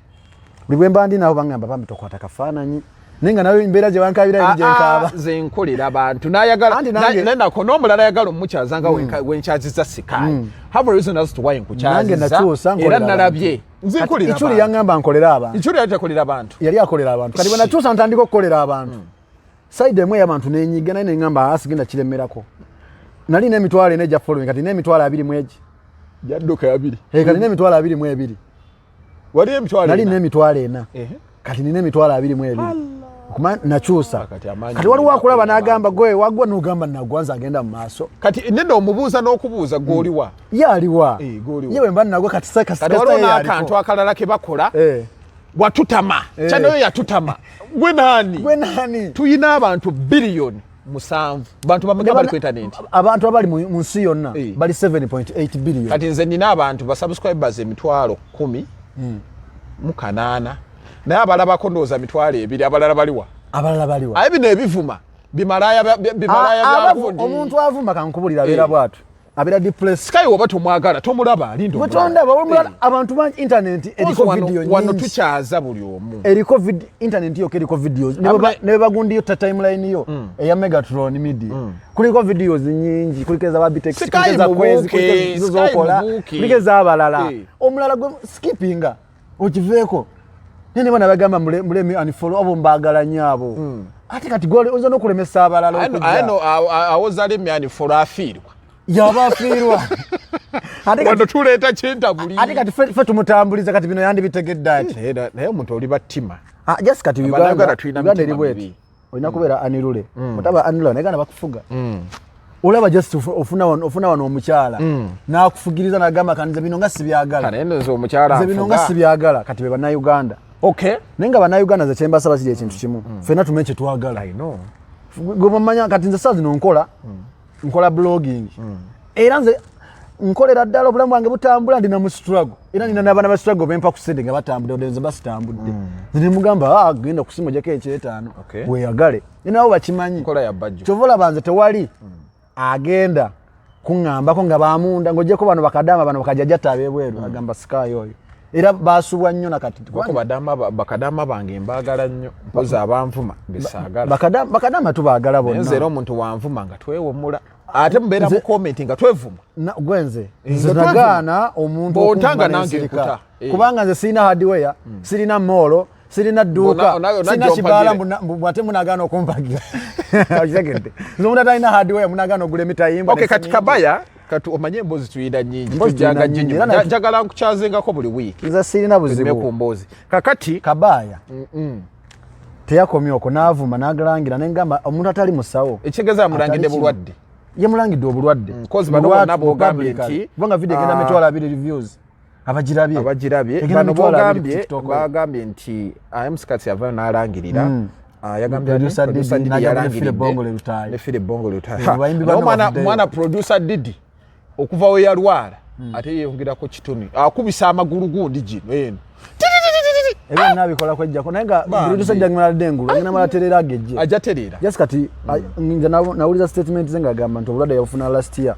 Buli bwe mba ndi nabo bangamba bambi tokwata kafaananyi. Naye nga nayo embeera gye bankaabira eri gye nkaaba. Nze nkolera abantu. N'ayagala, Anti nange naye nako n'omulala ayagala omukyaza nga wenkyaziza Sky. Have a reason as to why nkukyaziza. Nange nakyusa nkolera Era nalabye. abantu. Nze Kati nkolera Ichuli abantu. yangamba nkolera abantu. Ichuli yali takolera abantu. Yali akolera abantu. Kati bwe nakyusa ntandika okukolera abantu. Side emu ey'abantu n'enyiga naye ne ŋŋamba, sigenda kiremerako. Nali n'emitwalo ena egya following, kati n'emitwalo abiri mu egi. Yadduka abiri. Kati n'emitwalo abiri mu ebiri. Wali emitwalo Nali ena? n'emitwalo ena. Kati nina emitwalo abiri mu ebiri. Okuma nakyusa. Kati amaanyi Kati waliwo akulaba nina n'agamba, gwe wagwa n'ogamba nagwa nze agenda mu maaso. Kati nene omubuuza n'okubuuza gw'oliwa. Ye aliwa. Gw'oliwa. Ye bwe mba nagwa kati Kati waliwo sa ye aliko. n'akantu akalala ke bakola. Watutama. Kyano yatutama. Gwe nani? Gwe nani? Tuyina abantu biliyoni musanvu. Bantu bameka bali ku internet? Abantu abali mu nsi yonna bali 7.8 billion. Kati nze nina abantu ba subscribers emitwalo kumi mu kanaana. Naye abalabako ndowooza mitwalo ebiri, abalala baliwa? Abalala baliwa? Aye bino ebivuma bimalaya bimalaya bya gundi. Omuntu avuma kankubulira abeera bw'atyo. Abeera depressed. Sky oba tomwagala, tomulaba, linda omulala. Mutonda, baba omulala, abantu bangi internet eriko Kozi video wano nyingi. tukyaza buli omu. Eriko internet yokka eriko videos. Ne ne bagundiyo ta timeline yo eya Megatron Media. Kuliko videos nyingi, kuliko eza Babitex, Sky kuliko eza mubuuke, Kwezi, kuliko ezo Sky z'okola, mubuuke. kuliko ez'abalala. Omulala gwe skippinga okiveeko. Naye ne bana bagamba mulemi unfollow abo mbaagala nnyo abo. Ate kati gwe oyinza n'okulemesa abalala okujja. Aye no, awoza lemi unfollow afiirwa. Yaba afiirwa. Ate kati Wano tuleeta kintabuli. Ate kati ffe tumutambuliza kati bino yandibitegedde ati. Naye omuntu oli battima. Just kati Abannayuganda tulina Uganda mitima eri bweti. mibi. Olina kubeera anirule. Otaba anirule, naye gana bakufuga. Olaba just ofuna wano omukyala. N'akufugiriza n'agamba kati nze bino nga sibyagala. Kale nze omukyala Nze bino nga anfuga. sibyagala. Kati be Bannayuganda. Naye nga Bannayuganda nze kye mbasaba kiri ekintu kimu. Ffenna tumenye kye twagala. I know. Gwe bw'omanya kati nze saa zino nkola blogging. Era nze nkolera ddala obulamu bwange butambula ndi na mu struggle. Era nina n'abaana ba struggle bempa ku ssente nga batambudde, nze basitambudde. Nze ne mugamba, genda ku ssimu ojjeko ekyetaano. Weeyagale. Ne nabo bakimanyi. Nkola ya bajjo. Kyova olaba nze tewali agenda kuŋŋambako nga bamunda ng'oggyeko bano bakadaama bano bakajjajjatta ab'ebweru. Agamba Sky oyo. Era basubwa nnyo nakati. Bakadama bange mbaagala nnyo, mpozi abanvuma besaagala. Bakadama tubaagala bonna. Nze era omuntu wanvuma nga twewomula, ate mubeera mu comment nga twevuma. Gwenze nze nagaana omuntu okuntanga nange nkuta, kubanga nze sirina hardware, sirina mall, sirina dduuka, sirina kibaala, ate munagaana okumpagira. Okitegedde? Nze omuntu atalina hardware munagaana ogula emitayimbwa. Kati Kabaya, kati omanye emboozi tuyina nyingi, tujjanga nyingi, njagala nkukyazengako buli wiiki. Nze sirina buzibu ku mboozi. Kakati Kabaya teyakomye okwo, n'avuma n'agalangira, nengamba omuntu atali musawo. Ekitegeeza amulangidde bulwadde. Yamulangidde obulwadde. Kozi bano bonna bogambye nti kubanga video egenda 200,000 views abagirabye. Abagirabye. Bano bogambye, bagambye nti MC Kats yavayo n'alangirira, yagambye yalangiridde ne Philip Bongole Lutaaya, mwana producer Didi okuva we yalwala, ate yeyongerako kitone, akubisa amagulu gundi gino eno. Ebyo nabikola kwejjako, naye nga producer jangmaladde engulu agenda mala terera agejje. Ajja terera. Just kati nze nawuliza statement ze ng'agamba nti obulwadde yabufuna last year,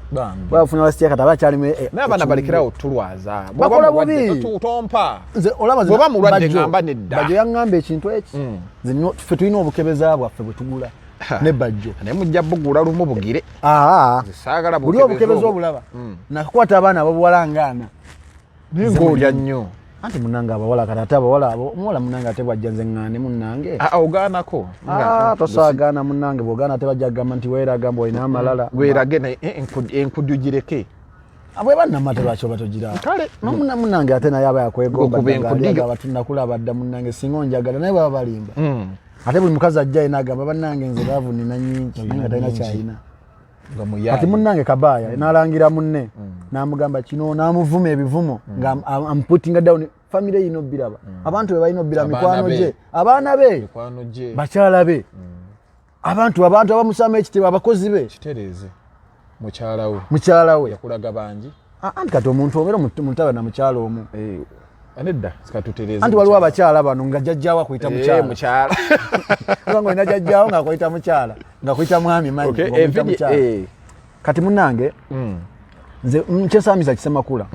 bwabufuna last year, kati aba akyalimu. Naye abaana balekerawo tulwaza. Bakola bubi. Tompa. Nze olaba bw'oba mulwadde ngamba nedda. Bajjo yaŋŋamba ekintu eki, nze ffe tulina obukebeza bwaffe bwe tugula ne Bajjo. Naye mujja bugula lumu bugire. Saagala. Buli obukebeza obulaba nakakwata abaana ababuwala ngaana. Naye ng'olya nnyo. Anti munange abawala, kati ate abawala abo, omuwala munange ate bwajja nze ŋŋaane munange? Ogaanako? Tosaagaana munange, bw'ogaana ate bajja kugamba nti weeraga mbu olina amalala. Weerage, naye enkudyu gireke. Bweba namata lwaki oba togira? Kale. Munange ate naye aba yakwegomba. Okuba enkudiyo. Nakulaba dda munange, singa onjagala, naye baba balimba. Ate buli mukazi ajja yina agamba bannange nze love nina nyingi, naye nga talina kyalina. Nga muyaaye. Kati munnange Kabaaya n'alangira munne, n'amugamba kino, n'amuvuma ebivumo nga amuputinga down family yina obiraba, abantu be balina obiraba. Abaana mikwano be. Gye, abaana be, mikwano gye, bakyala be, abantu abamusaamu ekitiibwa, abakozi be. Kitereeze, mukyala we. Mukyala we. Yakulaga bangi. Anti kati omuntu obeera mutaba na mukyala omu. Nedda, katutereeze. Anti waliwo abakyala bano nga jjajjaawo akuyita mukyala. Mukyala. Kubanga olina jjajjaawo ng'akuyita mukyala, ng'akuyita mwami manyi, ng'omuyita mukyala. Kati munnange, nze kyensaba Misa Kisemakula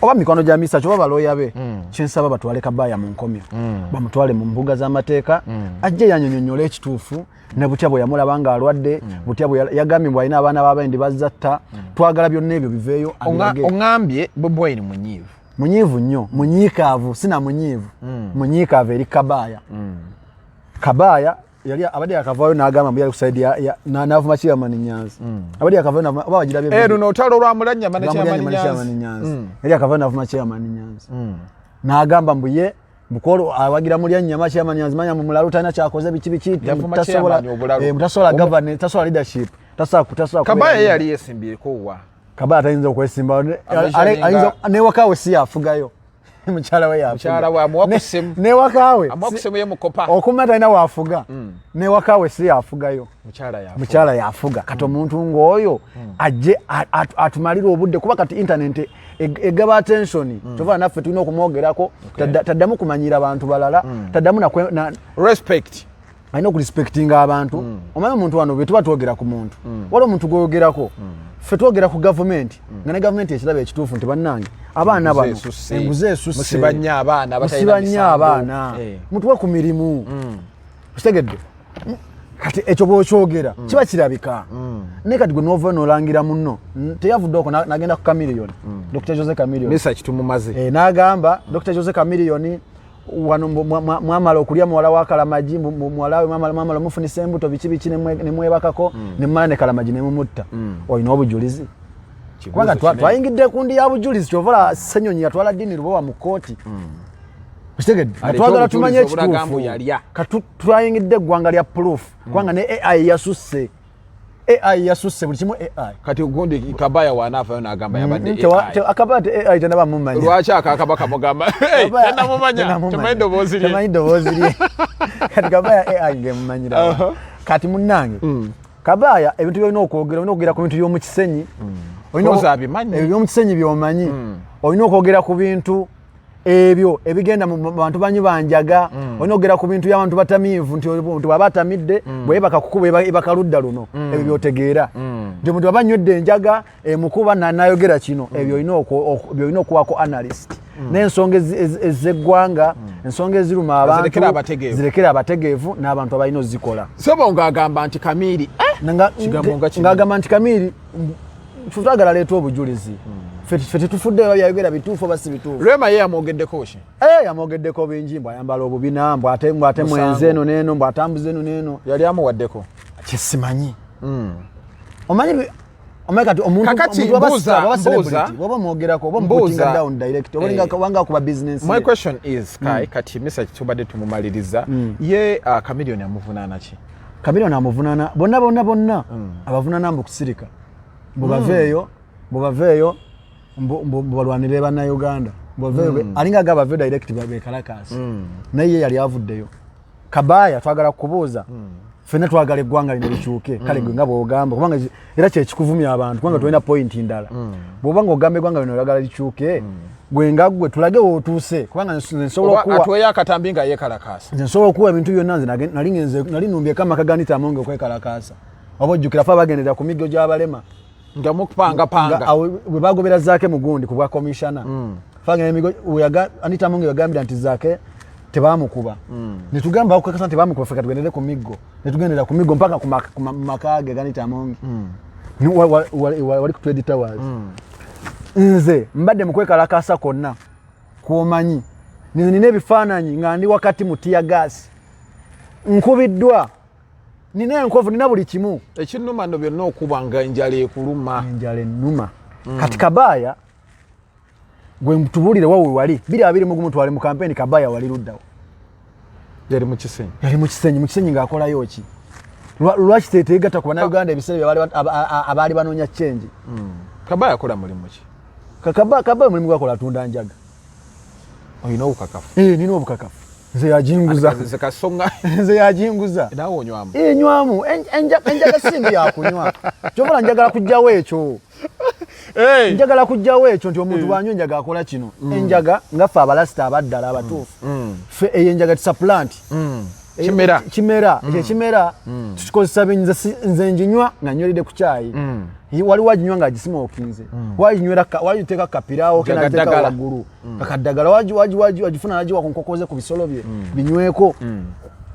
oba mikwano gya Misa oba balooya be, kyensaba batwale Kabaya mu nkomyo, bamutwale mu mbuga z'amateeka, ajje yanyonyonyola ekituufu ne butya bwe yamulaba ng'alwadde, butya bwe yagambye mbu alina abaana b'abendi bazzatta. Twagala byonna ebyo biveeyo, abirage. Oŋŋambye Bobi Wine munyiivu. Munyiivu nnyo, munyiikaavu, sina munyiivu, munyiikaavu eri Kabaaya. Kabaaya yali abadde yakavaayo n'agamba mbu yali ku side n'avuma Chairman Nyanzi. Abadde yakavaayo oba wagirabye video? Luno olutalo lwa Mulanyama ne Lwamulanyama Chairman ne Chairman Nyanzi. Nyanzi. Yali yakavaayo n'avuma Chairman Nyanzi, n'agamba mbu ye bukolo awagira Mulyanyama, Chairman Nyanzi manya mu mulalu, talina kyakoze, biki biki. Yavuma tasobola Chairman obulalu. Mutasobola governance, tasobola leadership, tasobola Kabaya ye kubeera. yali yesimbyeko wa? Kabaya tayinza okwesimba. Ameasuringa- Newakawe si yafugayo, mukyala we yafuga. Mukyala we amuwa ku ssimu. Newakawe Amuwa ku ssimu ye mukopa. Okuma talina waafuga, newakawe si yafugayo. Mukyala yafuga. Mukyala yafuga. Kati omuntu ng'oyo ajje atumalire obudde, kuba kati internet egaba attention. Kyova naffe tulina okumwogerako. Taddamu kumanyira bantu balala, taddamu Respect. Alina okurespectinga abantu. Omanyi omuntu wano bwe tuba twogera ku muntu, waliwo omuntu gwoyogerako, ffe twogera ku gavumenti, nga ne gavumenti ekiraba ekituufu nti bannange abaana bano Enguzi esusse. Enguzi esusse. Musiba nnyo abaana abatalina Musiba nnyo misango. abaana, mutuwe ku mirimu. Okitegedde? Kati ekyo bwokyogera kiba kirabika, naye kati gwe nova nolangira munno. Teyavudde okwo nagenda ku Chameleone, Dr Jose Chameleone. Misa kitumumaze. N'agamba Dr Jose Chameleone wano mwamala okulya muwala wa Kalamagi, muwala we mwamala omufunisa embuto, biki biki, nemwebakako, nemumala ne Kalamagi nemumutta. Olina obujulizi? Kubanga twayingidde kundi ya bujulizi. Kyovola Senyonyi yatwala Dini Lubowa mu kooti. Okitegedde? Aleete twagala tumanye obujulizi obulaga ekituufu. mbu yalya. Kati twayingidde eggwanga lya proof, kubanga ne AI yasusse, AI yasusse, buli kimu AI. Kati gundi Kabaya wanaavayo n'agamba yabadde AI. Akabaya te AI tenaba mumanya. Lwaki akakaba kamugamba? Hey, Kabaya- tenamumanya. tenamumanya. Temanyi ddoboozi lye. Temanyi ddoboozi lye. Kati Kabaya AI ngemumanyira. Kati munnange, Kabaya ebintu byolina okwogera, olina okwogera ku bintu by'omukisenyi. Kozi abimanyi. Ebyo by'omukisenyi byomanyi. Olina okwogera ku bintu ebyo ebigenda mu bantu banyu banjaga. Olina okwogera ku bintu by'abantu batamiivu, nti omuntu bw'aba atamidde, bweyebaka kukuba ebaka ludda luno. Ebyo byotegeera, nti omuntu bw'aba anywedde enjaga emukuba nayogera kino. Ebyo olina okuwaako analyst. N'ensonga ez'eggwanga, ensonga eziruma abantu, Zirekere abategeevu. Zirekere abategeevu n'abantu abalina ozikola. Sebo ng'agamba nti Kamiiri, eh! Kigambo nga kinene. Ng'agamba nti Kamiiri, twagala leeta obujulizi. Ffe tetufuddeyo oba byayogera bituufu oba si bituufu. Rema ye yamwogeddeko ki? Eh, yamwogeddeko bingi, mbu ayambala obubina, mbu ate Musango. mwenzi eno n'eno, mbu atambuza eno n'eno. Yali amuwaddeko? Kyesimanyi. Omanyi kati omuntu Kakati omuntu waba mbuuza, star, waba mbuuza. celebrity, oba mwogerako oba Mbuuza. omuputinga down direct, oba olinga Eh. wanga kuba business My ye. question is, kai kati misa tubadde tumumaliriza ye, Chameleone amuvunaana ki? Chameleone amuvunaana bonna bonna bonna, abavunaana mbu kusirika, mbu baveeyo, mbu baveeyo, mbu balwanire bannayuganda, mbu baveeyo. Alinga aga baveeyo direct bekalakaasi, naye ye yali avuddeyo. Kabaya, twagala kukubuuza. Ffenna twagala eggwanga lino likyuke. Kale gwe nga bwogamba, kubanga era kyekikuvumya abantu, kubanga tolina point ndala. Bw'oba nga ogamba eggwanga lino oyagala likyuke, gwe nga gwe tulage wootuuse, kubanga nze nsobola Oba okuwa atuweyo akatambi nga yeekalakaasa. Nze nsobola okuwa ebintu byonna. Nze nali numbyeko amaka ga Anita Among okwekalakaasa. Oba ojjukira fe abagendera ku miggo gy'abalema nga mupangapanga. Nga awo bwe bagobera Zaake mugundi ku bwa komishana, fagenda emigo Anita Among yagambira nti Zaake tebamukuba, netugamba bakukakasa nti tebamukuba, ffe katugendere ku miggo, netugendera ku miggo mpaka ku maka ge ga Anita Among. Wali ku Trade Towers. Nze mbadde mu kwekalakaasa kwonna kwomanyi, nze nina ebifaananyi nga ndi wakati mu tear gas, nkubiddwa, nina enkovu, nina buli kimu. Ekinnuma nno byonna okuba nga enjala ekuluma. Enjala ennuma. Kati Kabaya, gwe tubuulire wawe wali 2021 twali mu kampeni. Kabaya wali luddawo? Yali mu Kisenyi. Yali mu Kisenyi. Mu Kisenyi ng'akolayo ki? Lwaki teteegatta ku bannayuganda ebiseera bye abaali banoonya change? Kabaya akola mulimu ki? Kabaya omulimu gwakola atunda njaga. Olina obukakafu? Eh, nina obukakafu, nze yaginguza. Nze kasonga. Nze yaginguza. Naawe onywamu? Eh, nywamu. Enjaga simbi yakunywa, kyobola njagala kujjawo ekyo. Njagala kujjawo ekyo nti omuntu bwanywa enjaga akola kino. Enjaga nga ffe abalasita abaddala abatuufu, ffe eyo enjaga tisa plant. Kimera. Kimera ekyo, ekimera tukikozesa bingi. Nze nginywa nga nyweredde ku kyayi. Waliwo aginywa nga agisimokinze, wagiteeka kapirawo ke Njaga nagiteeka ddagala. waggulu kakaddagala, wagifuna nagiwa ku nkoko ze, ku bisolo bye binyweko.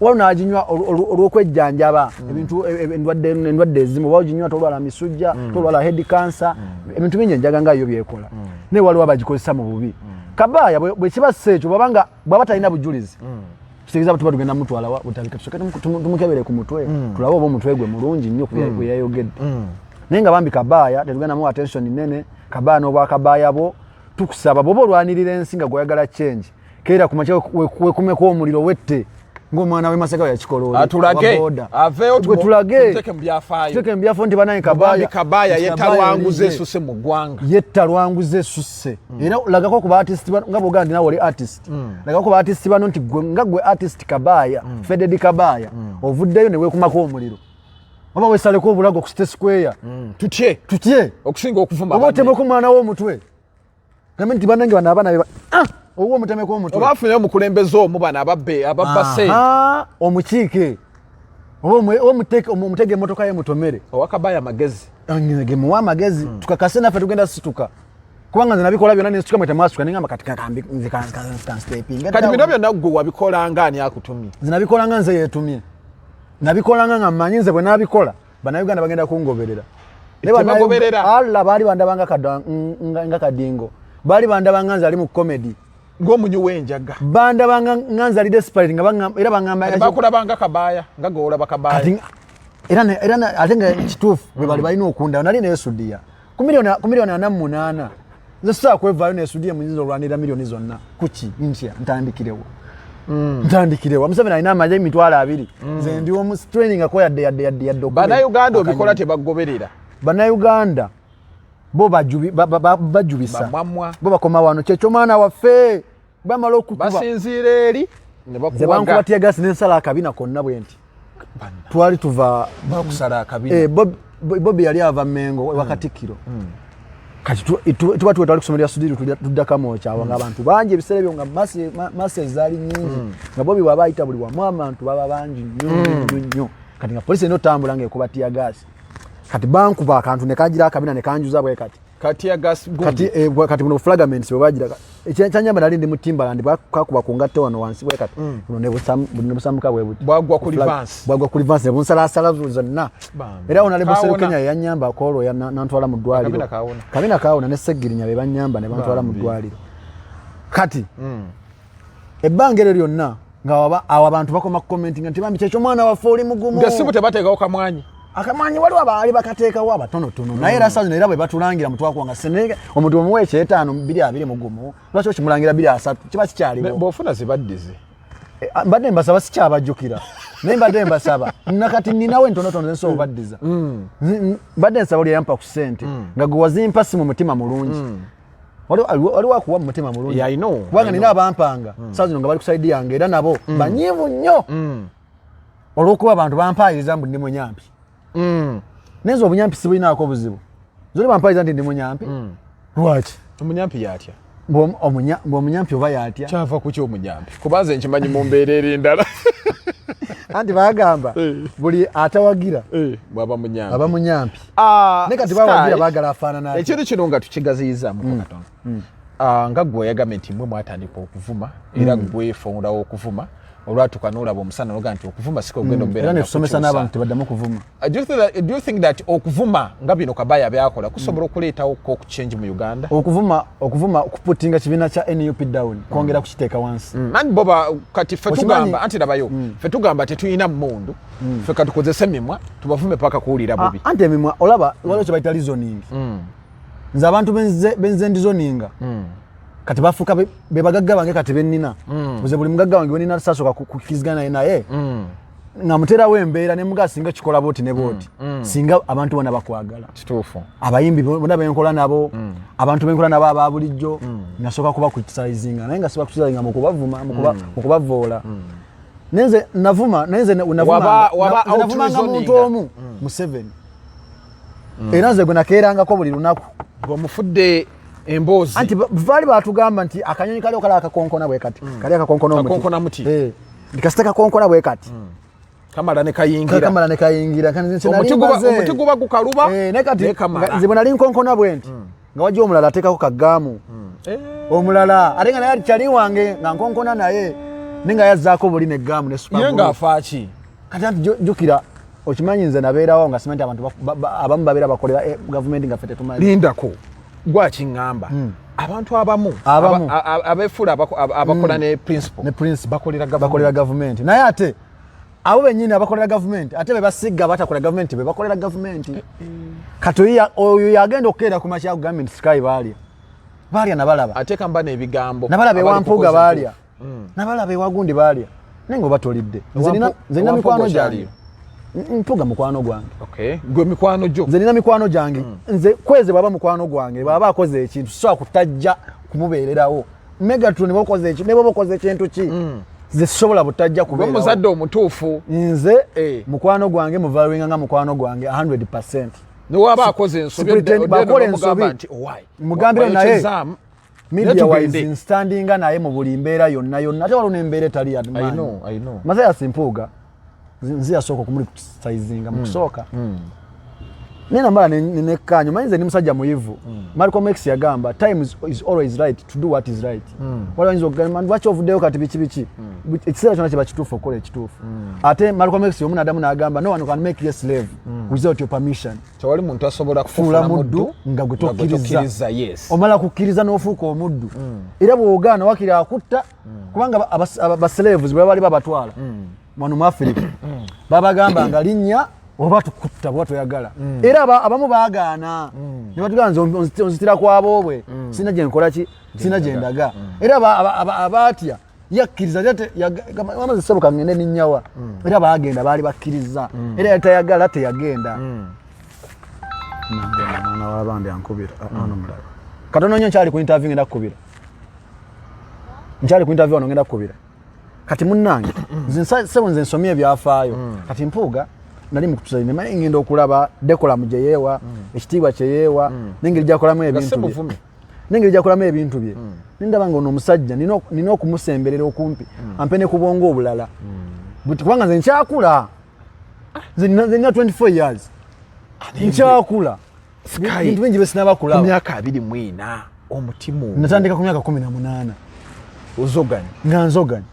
Waliwo n'aginywa olw'okwejjanjaba ebintu endwadde ezimu, oba oginywa tolwala misujja, tolwala head cancer, ebintu bingi enjaga nga yo byekola. Naye waliwo abagikozesa mu bubi. Kabaya bwe kiba si ekyo, bwabanga bwaba talina bujulizi, kitegeeza tuba tugenda mutwala wa Butabika, tusooke tumukebere ku mutwe, tulabe oba omutwe gwe mulungi nnyo ku bye yayogedde. Naye nga bambi Kabaya tetugenda muwa attention nene. Kabaya n'obwakabaaya bwo, tukusaba, bw'oba olwanirira ensi nga gweyagala change, keera ku makya wekumeko omuliro wette ng'omwana w'e Masaka yakikola oli, Atulage. wa boda. Aveeyo. Gwe tulage. Tumuteeke mu byafaayo. Tuteeke mu byafaayo nti banaye Kabaya Kabaya Kabaya nti yetta Kabaya lwanguza olize. esuse mu ggwanga. Yetta lwanguza esusse. Era lagako ku baartist bano, nga bwogamba nti nawe oli artist, lagako ku baartist bano nti gwe nga gwe artist Kabaya, fededi Kabaya, ovuddeyo ne weekumako omuliro oba weesaleko obulago ku City Square. Tutye. Tutye. Okusinga okuvuma oba banne. otemeko omwana w'omutwe, gambe nti bannange bano abaana oba omutemeko omutwe. Oba afunye omukulembeze omu, bano ababbe ababba sente. Aha, omukiike oba omutege emmotoka ye mutomere. Owa Kabaya amagezi. Gemuwa amagezi, tukakase naffe tugenda situka, kubanga nze nabikola byonna nensituka, mwe temwasituka. Nengamba kati nze kanstepinga. Kati bino byonna gwe wabikolanga ani akutumye? Nze nabikolanga nze yeetumye, nabikolanga nga mmanyi nze bwe nabikola bannayuganda bagenda kungoberera. Naye Tebagoberera. Allah, baali bandabanga nga kadingo, baali bandabanga nze ali mu comedy. Ng'omunywi w'enjaga. Bandabanga nga nze ali desperate, nga era baŋŋamba Bakulabanga Kabaya nga gweolaba Kabaya. Kati era ate nga kituufu bwe bali balina okundaba, nali neesudiya ku miliyoni 48. Nze sisobola kwevaayo neesudiye muyinza olwanirira miliyoni zonna kuki ntya? Ntandikirewo, ntandikirewo? Museveni alina amaje 20,000, nze ndi omu training ako yadde okuba Bannayuganda obikola akanyonyi. Tebagoberera. Bannayuganda bo bajubisa. Bamwamwa. Bo bakoma wano, kyekyo mwana waffe bamala okukuba. Basinziira eri ne Nze bakuwaga. bankuba tear gas nensala akabina konna bwe nti. Twali tuva Bakusala akabina? Eh, Bobi yali ava Mengo wa Katikkiro. Kati tuba tuwe twali kusomero lya Sudiri, tudda Kamwokya awo, nga abantu bangi ebiseera ebyo, nga mass ezaali nyingi, nga Bobi bw'aba ayita buli wamu abantu baba bangi nnyo nnyo nnyo. Kati nga polisi erina otambula ng'ekuba tear gas. Kati bankuba akantu ne kangira akabina ne kanjuza bwe kati. Kati ya gas kati eh, kati buno fragments bwe bagira ekyanyamba nali ndi mu Timberland, bakakuba ku ngatto wano wansi bwe kati mm. Buno ne busamuka bwe buti bwagwa ku reverse, bwagwa ku reverse, bunsalasala zonna. Era ona lebo Seru Kenya yanyamba akolo ya nantwala mu ddwaliro. Kabina kawona ne Segirinya be banyamba ne bantwala mu ddwaliro. Kati ebbanga eryo lyonna nga awo abantu bakoma kucommentinga nti bambi kyekyo mwana waffe oli mugumu, nga sibu tebateekawo kamwanyi. Akamanyi waliwo abaali bakateekawo abatonotono mm. Naye era saa zino era bwe batulangira mutwakuwanga senega omuntu omuwa ekyetaano 221 lwaki okimulangira 230 kiba kikyaliwo. Bw'ofuna zibaddize. Eh, mbadde mbasaba sikyabajjukira naye mbadde mbasaba nakati ninawo entonotono zensobola obaddiza mm. Mbadde nsaba oli yampa ku ssente mm. nga gwe wazimpa si mu mutima mulungi. Waliwo akuwa mu mutima mulungi kubanga nina abampanga saa zino nga bali ku saidi yange era nabo banyiivu nnyo olwokuba abantu bampayiriza mbu ndi munyampi. Naye nze obunyampi sibulinaako obuzibu, zoli bampayiriza nti ndi munyampi. Lwaki? Omunyampi yatya? Mbu omunyampi oba yatya? Kyava kuki omunyampi? Kuba nze nkimanyi mu mbeera eri ndala. Anti bagamba eh. buli atawagira eh, bwaba munyampi aba munyampi. Ah, naye kati bawagira baagala afaanana. Ekintu kino nga tukigaziyizamu katono. Ah, nga gwe oyagambye nti mwe mwatandika okuvuma era gwe founder okuvuma, olwatuka nolaba omusana noga nti okuvuma siko ogenda okubeera. Era netusomesa n'abantu tebaddamu kuvuma. Uh, do you think that okuvuma nga bino Kabaya byakola kusobola okuleetawo ko change mu Uganda? Okuvuma okuputinga kibiina kya NUP down kwongera kukiteeka wansi. Anti boba kati ffe tugamba anti labayo ffe tugamba tetulina mmundu, ffe katukozese emimwa tubavume paka kuwulira bubi. Anti emimwa olaba waliwo kye bayita reasoning. Nze abantu benze ndizoninga kati bafuuka be bagagga bange kati bennina. Nze buli mugagga wange wenina sasooka kukkirizigana naye naye nga muterawo embeera ne mugaa singa kikola bwoti ne bwoti, singa abantu bona bakwagala. Kituufu. Abayimbi bona benkola nabo, abantu benkola nabo aba bulijjo, nasooka kuba criticizinga naye nga siba criticizinga mu kubavuma, mu kubavoola. Naye nze navuma, naye nze navumanga muntu omu, Museveni. Era nze gwe nakeerangako buli lunaku. Ng'omufudde emboozi. Anti baali batugamba nti akanyonyi kali okala akakonkona bwe kati, kali akakonkona omuti. Kakonkona muti. Eh, kasita kakonkona bwe kati kamala ne kayingira. Kamala ne kayingira. Omuti guba gukaluba. Eh, naye kati nze bwe nali nkonkona bwe nti nga wajja omulala ateekako kagaamu omulala ate nga naye kyali wange nga nkonkona naye naye nga yazzaako buli negaamu ne super. Ye ng'afaaki? Kati anti jjukira okimanyi nze nabeerawo nga simanyi nti abantu abamu babeera bakolera gavumenti nga ffe tetumanyi. Lindako, gwakiŋŋamba abantu abamu Abamu. Abeefuula abakola ne principle ne principle bakolera bakolera gavumenti. Gavumenti naye ate abo bennyini abakolera gavumenti ate be basigga batakola gavumenti be bakolera gavumenti. Kati oyo yagenda okukeera ku makya akugambye nti Sky baalya, baalya nabalaba. Ateeka mba n'ebigambo. Nabalaba abali ewa Mpuuga kukoza baalya, nabalaba ewagundi baalya, naye nga oba tolidde. Nze nina Ewa mikwano Mpuuga gyange. Mpuuga mukwano gwange. Okay, gwe mikwano gyo. Nze nina mikwano gyange. Nze Kweze bwaba mukwano gwange, bwaba akoze ekintu sobola kutajja kumubeererawo. Megatron bokoze ekintu, ne bwoba okoze ekintu ki, nze sisobola butajja gwe kubeerawo. Muzadde omutuufu. Nze Eh. mukwano gwange muvaluinga nga mukwano gwange 100. Newaba akoze ensobi Bakola ensobi. Nti owai Mugambire naye. wayokyezaamu. Media Tugende. wise nstandinga naye mu buli mbeera yonna yonna, ate waliwo n'embeera etali ya I know, I know. Mathias Mpuuga nze yasooka okumucriticizinga mu kusooka, naye namala nekkaanya. Omanyi nze ndi musajja muyivu. Malcolm X yagamba time is always right to do what is right. Waliwo ayinza okugamba lwaki ovuddeyo kati biki biki, ekiseera kyonna kiba kituufu okukola ekituufu. Ate Malcolm X omu naddamu n'agamba no one can make you a slave without your permission. Tewali muntu asobola kufuula kufuula muddu nga gwe tokkiriza. Yes. Omala kukkiriza n'ofuuka omuddu, era bw'ogaana wakiri akutta, kubanga baslaves bwe baali babatwala wano mu Afirika babagamba nga linnya oba tukutta bwe toyagala, era abamu baagaana ne batugamba nze onzitira ku aboobwe, sina gye nkola ki, sina gye ndaga. Era abaatya yakkiriza amaze sebuka ngende ninnyawa, era baagenda baali bakkiriza, era yali tayagala teyagenda. Nagenda mwana w'abandi ankubira. Ah, ono mulala katono nnyo, nkyali ku interview, ngenda kukubira, nkyali ku interview wano, ngenda kukubira. Kati munnange nze sebo nze nsomye ebyafaayo. Kati Mpuuga nali mukutusa naye ngenda okulaba decorum gye yeewa, ekitiibwa kye yeewa n'engeri gyakolamu ebintu bye. Sebuvume. N'engeri gyakolamu ebintu bye, nindaba nga ono omusajja nina okumusemberera okumpi ampe ne ku bwongo obulala. Buti kubanga nze nkyakula, nze nina 24 years, nkyakula. Bintu bingi byesinaba kulaba. Myaka 24 omutima. Natandika ku myaka 18. Ozoganya. Nga nzoganya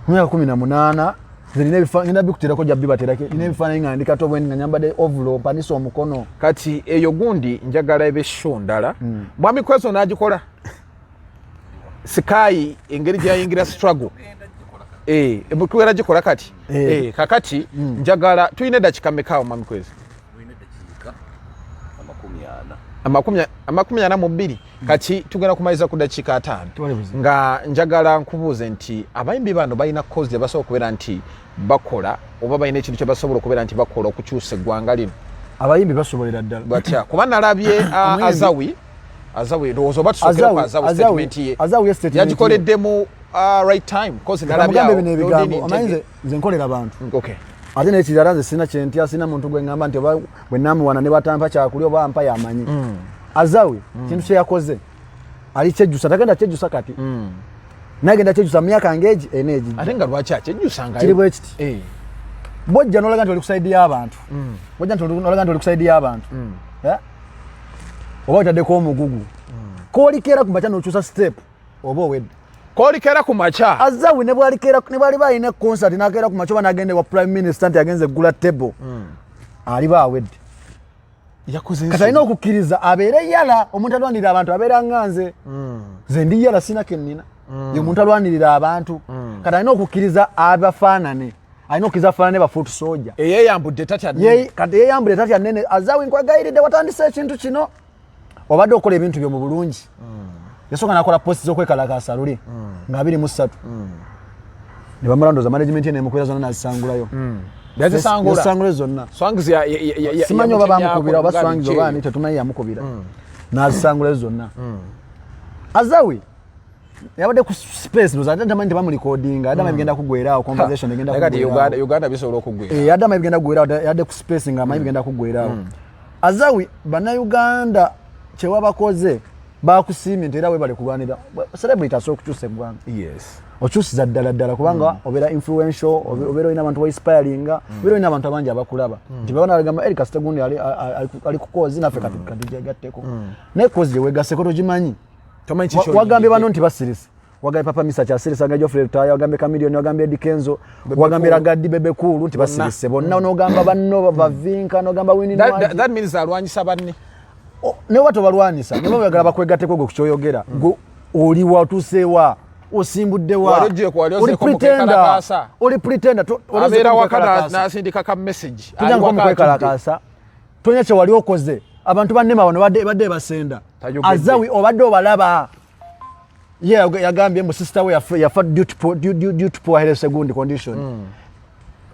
ku myaka 18. Nze nina ebifaananyi, ngenda bikuterako, jja bibaterako. Nina ebifaananyi nga ndi kato bwendi, nga nyambadde overall, mpanisa omukono. Kati eyo gundi njagala ebe show ndala. Mwami Kweso n'agikola Sky engeri gyeyayingira struggle. Tugenda gikola kati. Kakati njagala, tulina eddakiika meka, mwami Kweso? Mulina eddakiika 40. 42. Kati tugenda kumaliza ku dakiika 50. Tewali buzibu. Nga njagala nkubuuze nti abayimbi bano balina cause gye basobola okubeera nti bakola, oba balina ekintu kye basobola okubeera nti bakola okukyusa eggwanga lino? Abayimbi basobolera ddala. Batya? Kuba nalabye Azawi, ndowooza oba tusookera ku Azawi, statement ye. Azawi ye statement ye. Yagikoledde mu right time, cause nalabye mugambe awo bino ebigambo Lodini omanyi Ntege. nze nkolera bantu. Ate nekirala, nze sina kyentya, sina muntu gwe ŋŋamba nti oba bwe namuwana ne batampa kyakulya oba ampa yamanyi. Azawi kintu kye yakoze ali kyejjusa, tagenda kyejjusa kati, naye agenda kyejjusa mu myaka ng'egi ena egijja. Ate nga lwaki akyejjusanga? Kiri bwe kiti. Bwojja nolaga nti oli ku side y'abantu, bwojja nti nolaga nti oli ku side y'abantu, eh? Oba otaddeko omugugu koolikeera ku makya n'okyusa step, oba owedde. Kolikera ku makya. Azawi ne bwalikera, ne bwaliba alina concert n'akeera ku makya oba n'agenda ewa prime minister nti agenze eggula table, aliba awedde. Yakoze Kati alina okukkiriza abeere yala omuntu alwanirira abantu, abeera nga nze. Nze ndi yala, sina kennina, ye omuntu alwanirira abantu. Kati alina okukkiriza abafaanane, alina okukkiriza afaanane ba foot soldier. Eyeyambudde tatya. Kati yeyambudde tatya nene. Azawi, nkwegayiridde, watandise ekintu kino, obadde okola ebintu byo mu bulungi. Yasooka nakola post z'okwekalakaasa luli nga 23, ne bamulandoza management ye nemukwera zonna nazisangulayo. Yazisangula. Yazisangulayo zonna. Swangs Simanyi oba bamukubira oba yamutemyako Swangs oba ani, tetumanyi yamukubira, nazisangulayo zonna. Azawi yabadde ku space, ndoza ate tamanyi tebamulikodinga, ate amanyi bigenda kugwerawo, conversation egenda Naye kati kugwerawo. Uganda bisobola okugwera. Eh, ate amanyi bigenda kugwerawo, yadde ku space nga amanyi bigenda kugwerawo. Azawi, Bannayuganda kyewabakoze bakusiimye nti era webale kulwanira celebrity asobola okukyusa eggwanga. Okyusiza ddala ddala, kubanga obeera influential, obeera olina abantu bainspiringa, obeera olina abantu abangi abakulaba nti babana bagamba eri kasita gundi ali ku cause naffe katugyegatteko. Naye cause gyewegasseko togimanyi. Tomanyi kiki Wagambye oyingidde. Bano nti basirise, wagambye Papa Misa kyasirise, wagambye Geoffrey Lutaaya, wagambye Chameleone, wagambye Eddy Kenzo, wagambye Cool. Ragga Dee, Bebe Cool nti basirise bonna, n'ogamba banno bavinka, n'ogamba Winnie Nwagi. That means alwanyisa banne. Ne oba tobalwanisa, ne bayagala bakwegatteko gwe kukyoyogera, gwe oliwa, otuuseewa, osimbuddewa? Wali wali Oli ozeeko mu pretender. kwekalakaasa. Oli pretender. Oli Abeera ozeeko mu waka kwekalakaasa. n'asindika ka message. Tojja Ali nko mu waka atudde. kwekalakaasa, tonya kye wali okoze. Abantu bannema bano badde basenda. Tayogedde. Azawi obadde obalaba ye yagambye mbu sister we yafa due to poor health second condition,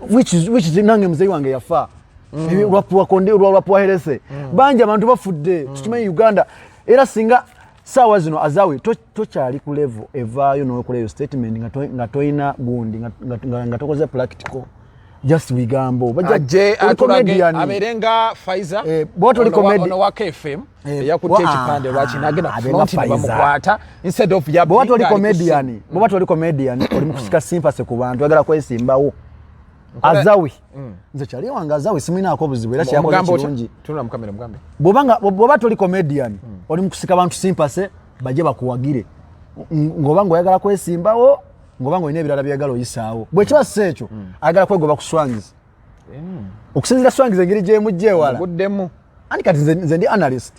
which is nange muzeyi wange yafa lwa poor health. Bangi abantu bafudde, tukimanyi Uganda. Era singa saawa zino Azawi tokyali ku level evaayo nokola eyo statement nga toyina gundi, nga tokoze practical, just bigambo. Ajje Oli atulage comedian. Abeere nga Pfizer. Bw'oba toli ono wa KFM eyakutte ekipande, lwaki nagenda ku abeere nga front ne Pfizer. bamukwata instead of ya Bw'oba toli ali ku comedian, bw'oba toli comedian, oli mu kusika sympathy ku bantu, oyagala kwesimbawo. Azawi, nze kyali wange Azawi simwinaako obuzibu, era kyeyakoze Omugambe otya? kirungi. Tunula mu kamera, mugambe. Bw'oba toli comedian, oli mu kusika bantu sympathy bajje bakuwagire, ng'oba ng'oyagala kwesimbawo, ng'oba ng'olina ebirala byeyagala oyisaawo. Bwe kiba si ekyo, ayagala kwegoba ku Swangs, okusinziira Swangs engeri gyemujja ewala. Guddemu. Anti kati nze ndi analyst.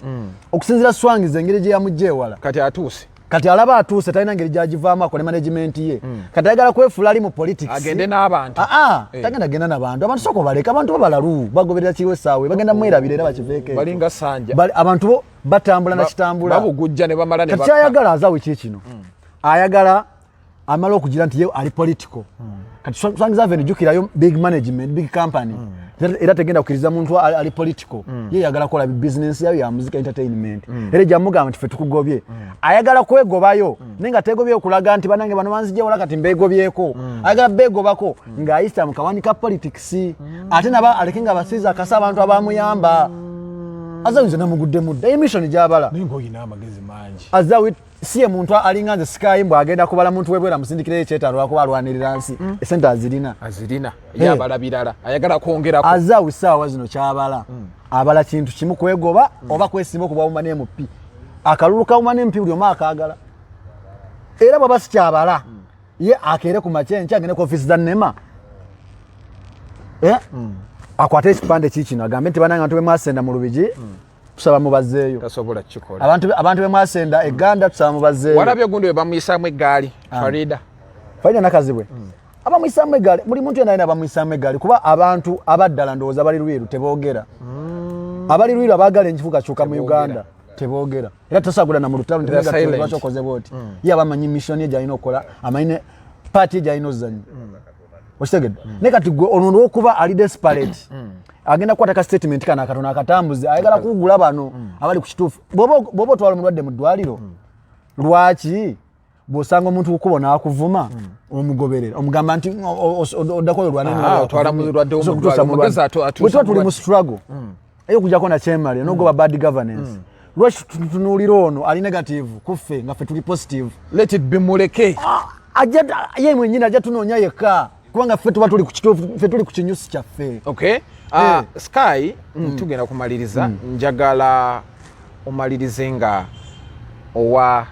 Okusinziira Swangs engeri gye yamujja ewala, Kati atuuse. Kati alaba atuuse, talina ngeri gyagivaamu, akole management ye. Kati ayagala kwefuula ali mu politics. Agende n'abantu. Aa, Eh. tagenda genda n'abantu. Abantu sooka obaleka, abantu bo balalu, bagoberera kiriwo essaawa, bagenda mwerabira era bakiveeko ekyo. Balinga Sanja. Abantu bo batambula nakitambula. Babugujja ne bamala ne Kati bakka. kyayagala Azawi ki kino, ayagala amala okugira nti ye ali political. Kati Swangz Avenue, jjukirayo, big management, big company, era tegenda kukkiriza muntu ali political. Ye yagala kukola business yayo ya music entertainment, era ejja mugamba nti ffe tukugobye. Ayagala kwegobayo, naye nga tegobye okulaga nti banange bano banzijewola, kati mbegobyeko. Ayagala begobako ng'ayita mu kawani ka politics, ate naba aleke nga basiiza akasa abantu abamuyamba. Azawi nze namugudde mudda emission gyabala. Naye ng'olina amagezi mangi. Azawi Si ye muntu alinga nze Sky mbu agenda kubala muntu webwera amusindikireyo ekyetaano lwakuba alwanirira nsi. Esente azirina. Azirina, yabala birala, ayagala kwongerako. Azawi saawa zino kyabala, abala kintu kimu, kwegoba oba kwesimba okuba Woman MP. Akalulu ka Woman MP buli omu akaagala, era bwaba sikyabala, ye akeere ku makya enkya agende ku ofiisi za NEMA, Eh? Akwate ekipande kiikino agambe nti banange, abantu bemwasenda mu Lubigi, tusaba mubazeeyo. Tasobola kukikola. Abantu bemwasenda eganda, tusaba mubazeeyo. Walabye gundi we bamuyisaamu eggaali, Farida? Farida Nakazibwe abamuyisaamu eggaali, buli muntu yenna alina abamuyisaamu eggaali, kuba abantu abaddala ndowooza bali lwiru teboogera. Abali lwiru abaagala enkyukakyuka mu Teboogera. Uganda teboogera, era tosagula na mu lutalo nti They're Megatron silent. lwaki okoze bwoti. Ye aba amanyi mission ye gyalina okukola, amanyi ne part ye gyalina ozannya, okitegedde? Naye kati gwe ono olwokuba ali desperate, agenda kukwata ka statement kano akatono akatambuze, ayagala kuwugula bano abali ku kituufu. Bw'oba otwala omulwadde mu ddwaliro, lwaki bw'osanga omuntu kukubo n'akuvuma omugoberera, omugamba nti oddako olwane? Ah, otwala mulwadde wo mu ddwaliro. Omugezi atuusa Bwe tuba tuli mu mulwadde. struggle ey'okujjako nakyemalira n'ogoba bad governance, lwaki tutunuulira ono ali negative kuffe nga ffe tuli positive? Let it be, muleke. Ajja ye mwenyini ajja tunoonya yekka, kubanga ffe tuba tuli ku kituufu, ffe tuli ku kinyusi kyaffe. Okay. Sky, tugenda kumaliriza. Njagala omalirize nga owa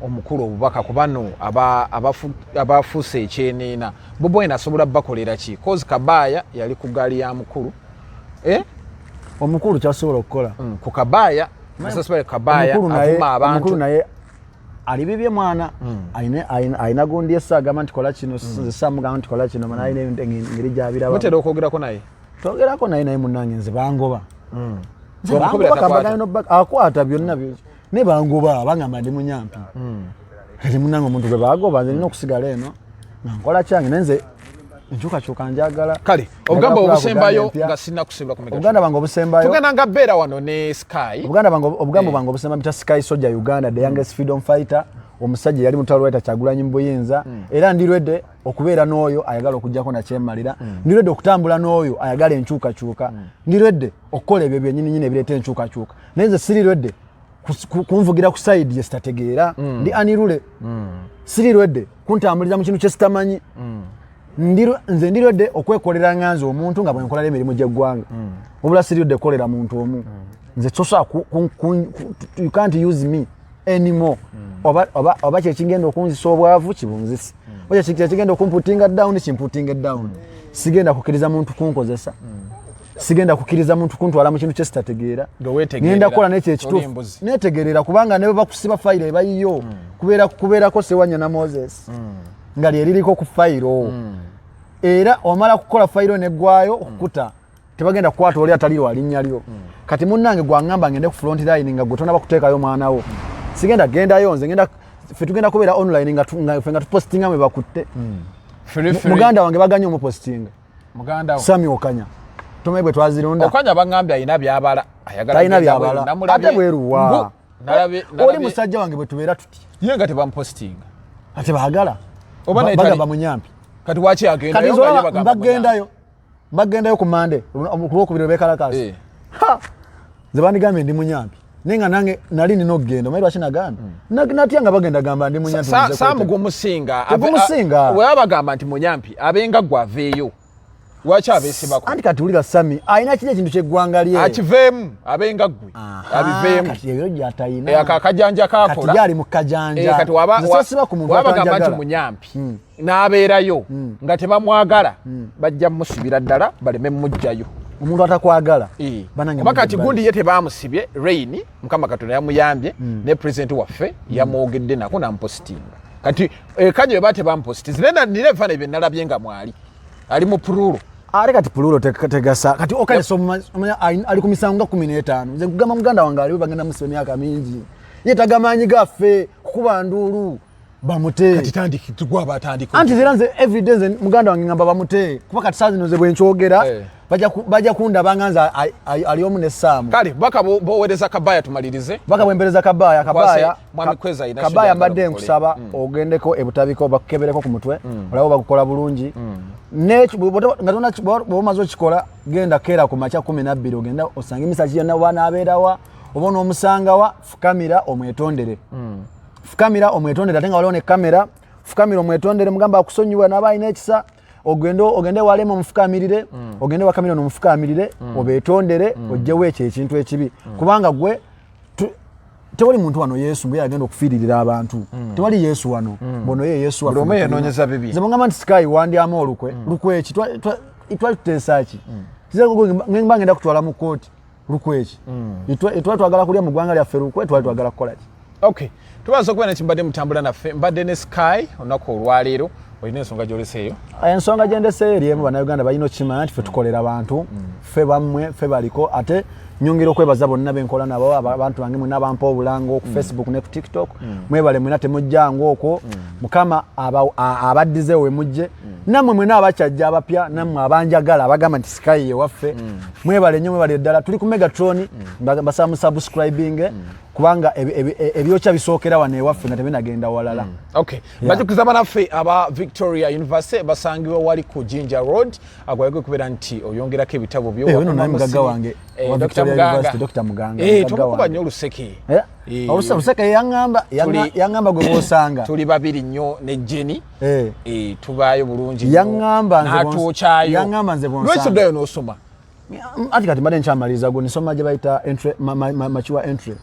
omukulu obubaka ku bano abafuuse ekyeneena. Bobi Wine asobola bakolera ki? Cause Kabaaya yali ku gaali ya mukulu, eh? Omukulu kyasobola okukola, Ku Kabaaya, Musasibale Kabaaya omukulu naye avuma omukulu abantu. Naye ali bibye mwana, alina gundi essa agamba nti kola kino, nze saamugamba nti kola kino, mana alina engeri gyabiraba. Mutera okwogerako naye? Twogerako naye, naye munange nze bangoba. Nze Bw'omukubira bangoba. takwata. Kambagana akwata byonna naye bangoba, bangamba ndi munyampi. Kati munange omuntu gwe bagoba, nze nina okusigala eno nga nkola kyange, naye nze enkyukakyuka njagala. Kale Njagala obugamba kulaba obusembayo Buganda empya. nga sina kusibula ku Megatron. Obuganda bwange obusembayo, Tugenda nga beera wano ne Sky. Obuganda bwange, obugambo bwange obusemba mpita Sky Soldier Uganda, the youngest freedom fighter, omusajja yali mutalo weta Kyagulanyi mu buyinza. Era ndi ready okubeera n'oyo ayagala okujjako nakyemalira, ndi ready okutambula n'oyo ayagala enkyukakyuka, ndi ready okukola ebyo byennyini nyini ebireeta enkyukakyuka, naye nze siri ready kunvugira ku side ye sitategeera. Ndi anirule, siri ready kuntambuliza mu kintu kye sitamanyi. Nze ndi ready okwekolera nga nze omuntu nga bwenkolera emirimu gy'eggwanga, wabula siri ready kukolera muntu omu. Nze tosobola you can't use me anymore. Oba kyekigenda okunzisa obwavu kibunzisi, oba kyekigenda okumputinga down kimputinga down. Sigenda kukkiriza muntu kunkozesa, sigenda kukkiriza muntu kuntwala mu kintu kyesitategeera. Nga weetegerera. Ngenda kukola nekyo Oli ekituufu. embuzi. Netegerera, kubanga ne bwe bakusiba fayiro ebayiyo, kubeerako Sewanyana Moses nga lyeririko ku fayiro, era omala kukola fayiro neggwayo okukuta, tebagenda kukwata oli atali lwa linnya lyo. Kati munnange gwaŋŋamba ngende ku front line nga gwe tonaba kuteekayo mwana wo, sigenda gendayo. Nze ngenda, ffe tugenda kubeera online nga ffe nga tupostinga mwe bakutte. Free, free. Muganda wange baganye omupostinga. Muganda wo. Sami Okanya, tomanyi bwe twazirunda? Okanya baŋŋambye alina byabala, ayagala Talina kugenda byabala. bweru. Namulabye- Ate bweruwa? Mbu, Oli musajja wange bwe tubeera tuti. Ye nga tebamupostinga. Ate baagala Oba naye bagamba munyampi. Kati waki Kati agendayo nze nga ye olaba bagamba mbagendayo ku Mande ku Lwokubiri lwebekalakasi. Nze bandigambye ndi munyampi, naye nga nange nali nina okugenda. Omanyi lwaki nagaana? Natya nga bagenda gamba ndi munyampi, nze Saamu kwetega. gumusinga. Tegumusinga. Weba bagamba nti munyampi, abenga gwe aveeyo, lwaki abeesibako? Anti kati wulira, Sami alina kiri ekintu kyeggwanga lye. Akiveemu, abenga ggwe abiveemu. Kati ebyo gyatayina. Ako akajanja Kati kakola. ye ali mu kajanja. Kati Nze sosiba ku muntu waba bagamba nti atanjagala. munyampi n'abeerayo nga tebamwagala, bajja musibira ddala baleme mujjayo. Omuntu atakwagala. Banange, Oba kati mujje. Gundi ye tebamusibye, Rain Mukama Katonda yamuyambye, ne president waffe yamwogedde nako namupositinga. Kati kanye weba tebamupositinze, naye nina ebifaananyi bye nalabye nga mwali ali mu pululo. Ate kati pululo tegasa. Kati okale, so omanya ali ku misango nga 15. Nze nkugamba muganda wange aliwo, bagenda musiba emyaka mingi, ye tagamanyi gaffe kukuba nduulu bamute. Kati tandiki gwaba atandika. Anti era nze everyday nze muganda wange ngamba bamute, kuba kati saa zino nze bwenkyogera bajja kundaba nga nze ali omu nessaamu. Kale baka bowereza Kabaya, tumalirize. Baka bwempereza Kabaya, Kabaya, Kwase, Mwami Kweza alina Kabaya, shida mbadde ayagala nkusaba ogendeko ebutabiko bakukebereko ku mutwe, olabe bakukola bulungi. Nga bw'oba omaze okikola, genda keera ku makya 12, ogenda osange emisaki yonna wanaabeerawa oba onoomusangawa, fukamira omwetondere. Fukamira omwetondere, ate nga waliwo ne kamera. Fukamira omwetondere, mugamba akusonyiwe n'aba alina ekisa. Ogende walema omufukamirire, ogende wakamira omufukamirire, obeetondere, ogyewo ekyo ekintu ekibi, kubanga gwe tewali muntu wano Yesu mbwe yagenda okufiiririra abantu. Tewali Yesu wano, bono ye Yesu waffe. Buli omu yenoonyeza bibye. Nze bwengamba nti Sky wandyamu olukwe, lukwe ki? Twali tuteesa ki? Mba ngenda kutwala mu kooti, lukwe ki? Twali twagala kulya mu ggwanga lyaffe lukwe? Twali twagala kukola ki? Okay, tubaza okuba nekimbadde mutambula naffe. Mbadde ne Sky olunaku olwaleero. Olina ensonga gyoleseeyo? Ensonga gyendeseeyo eri emu. Bannayuganda balina okukimanya nti ffe tukolera bantu, ffe bammwe, ffe baliko. Ate nyongera okwebaza bonna benkola nabo, abantu bange mwena abampa obulango ku Facebook ne ku TikTok. Mwebale mwena, temujjangu okwo. Mukama abaddizeewo we mujje. Nammwe mwena abakyajja abapya, nammwe abanjagala, abagamba nti Sky yewaffe, mwebale nnyo, mwebale ddala. Tuli ku Megatron, mbasaba mu subscribing, kubanga ebyokya bisookera wano ewaffe nga tebinagenda walala. Okay, bajukiza banaffe aba Victoria University basangibwa wali ku Jinja Road, agwayagwe kubeera nti oyongerako ebitabo byo. Eh, ono naye mugagga wange wa Dr. Victoria Muganga. University, Dr. Muganga, mugagga tomukuba wange. nnyo oluseke. Eh, oluseke yaŋŋamba yaŋŋamba gwe bw'osanga. Tuli babiri nnyo ne Jenny. Eh. Tubaayo bulungi nnyo. Yaŋŋamba nze N'atwokyayo. Yaŋŋamba nze bw'onsanga. Lwaki oddayo n'osoma? Ati kati mbadde nkyamaliriza gwe nsoma gye bayita entry, mature entry.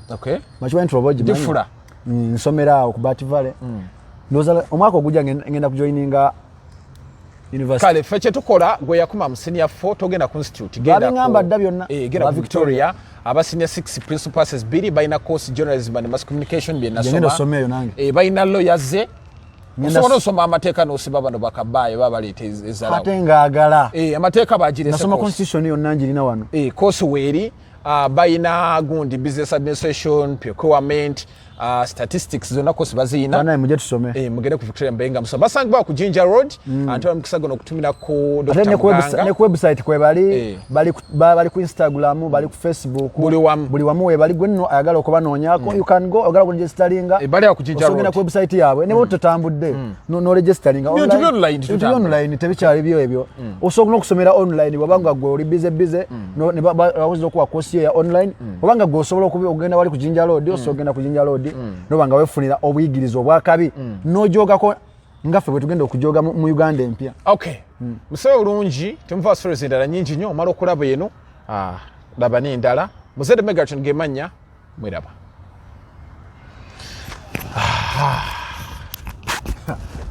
Mature entry oba ogimanyi? Gifula. Nsomera awo ku Bat Valley. Ndowooza omwaka ogujja ngenda kujoininga university. Kale ffe kyetukola, gwe yakoma mu senior 4 togenda ku institute, genda Babiŋŋamba dda byonna. Genda Aba ku Victoria. Aba senior 6 principal passes bbiri balina course journalism and mass communication, bye Ngenda nasoma. osoma eyo nange. Balina lawyer ze Ngenda osobola osoma amateeka n'osiba bano bakabaayo baba baleeta ezalawo. Ate ngaagala. Amateeka bagirese. Nasoma course. Constitution yonna njirina wano. Course weeri, balina gundi business administration, procurement, statistics, zonna course baziyina. Banaye mujje tusome. Mugende ku Victoria mbenga musoma, basangibwa ku Jinja Road. Ate mukisa guno okutumira ku Ate Dr. ne ku Muganga. ne ku website kwe bali. Bali ku Instagram, bali ku Facebook. Buli wamu. Buli wamu we bali. Gwe nno ayagala okubanoonyako, you can go. Oyagala okuregisteringa, Bali awo ku Jinja osogenda Road. ku website yaabwe ne bwe totambudde, noregisteringa. Bintu bya online. Bintu bya Tutambula. online, tebikyali byo ebyo. Osobola n'okusomera online bw'oba nga gwe oli busy busy, ne bakuza okuwa course yo ya online. Oba nga gwe osobola okugenda wali ku Jinja Road, osobola okugenda ku Jinja Road noba nga weefunira obuyigirize obwakabi n'ojogako nga ffe bwe tugenda okujoga mu Uganda empya. Okay, musabe bulungi, temuva stories endala nyingi nnyo. Omala okulaba eno, laba n'endala. Muzadde Megatron gemanya mweraba.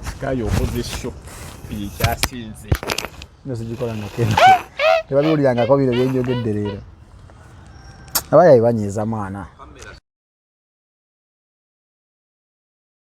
Sky okoze show ekyasinze. Nosigikola nga tebabiwulirangako bino byenjogedde leero. Abayayi banyiiza mwana.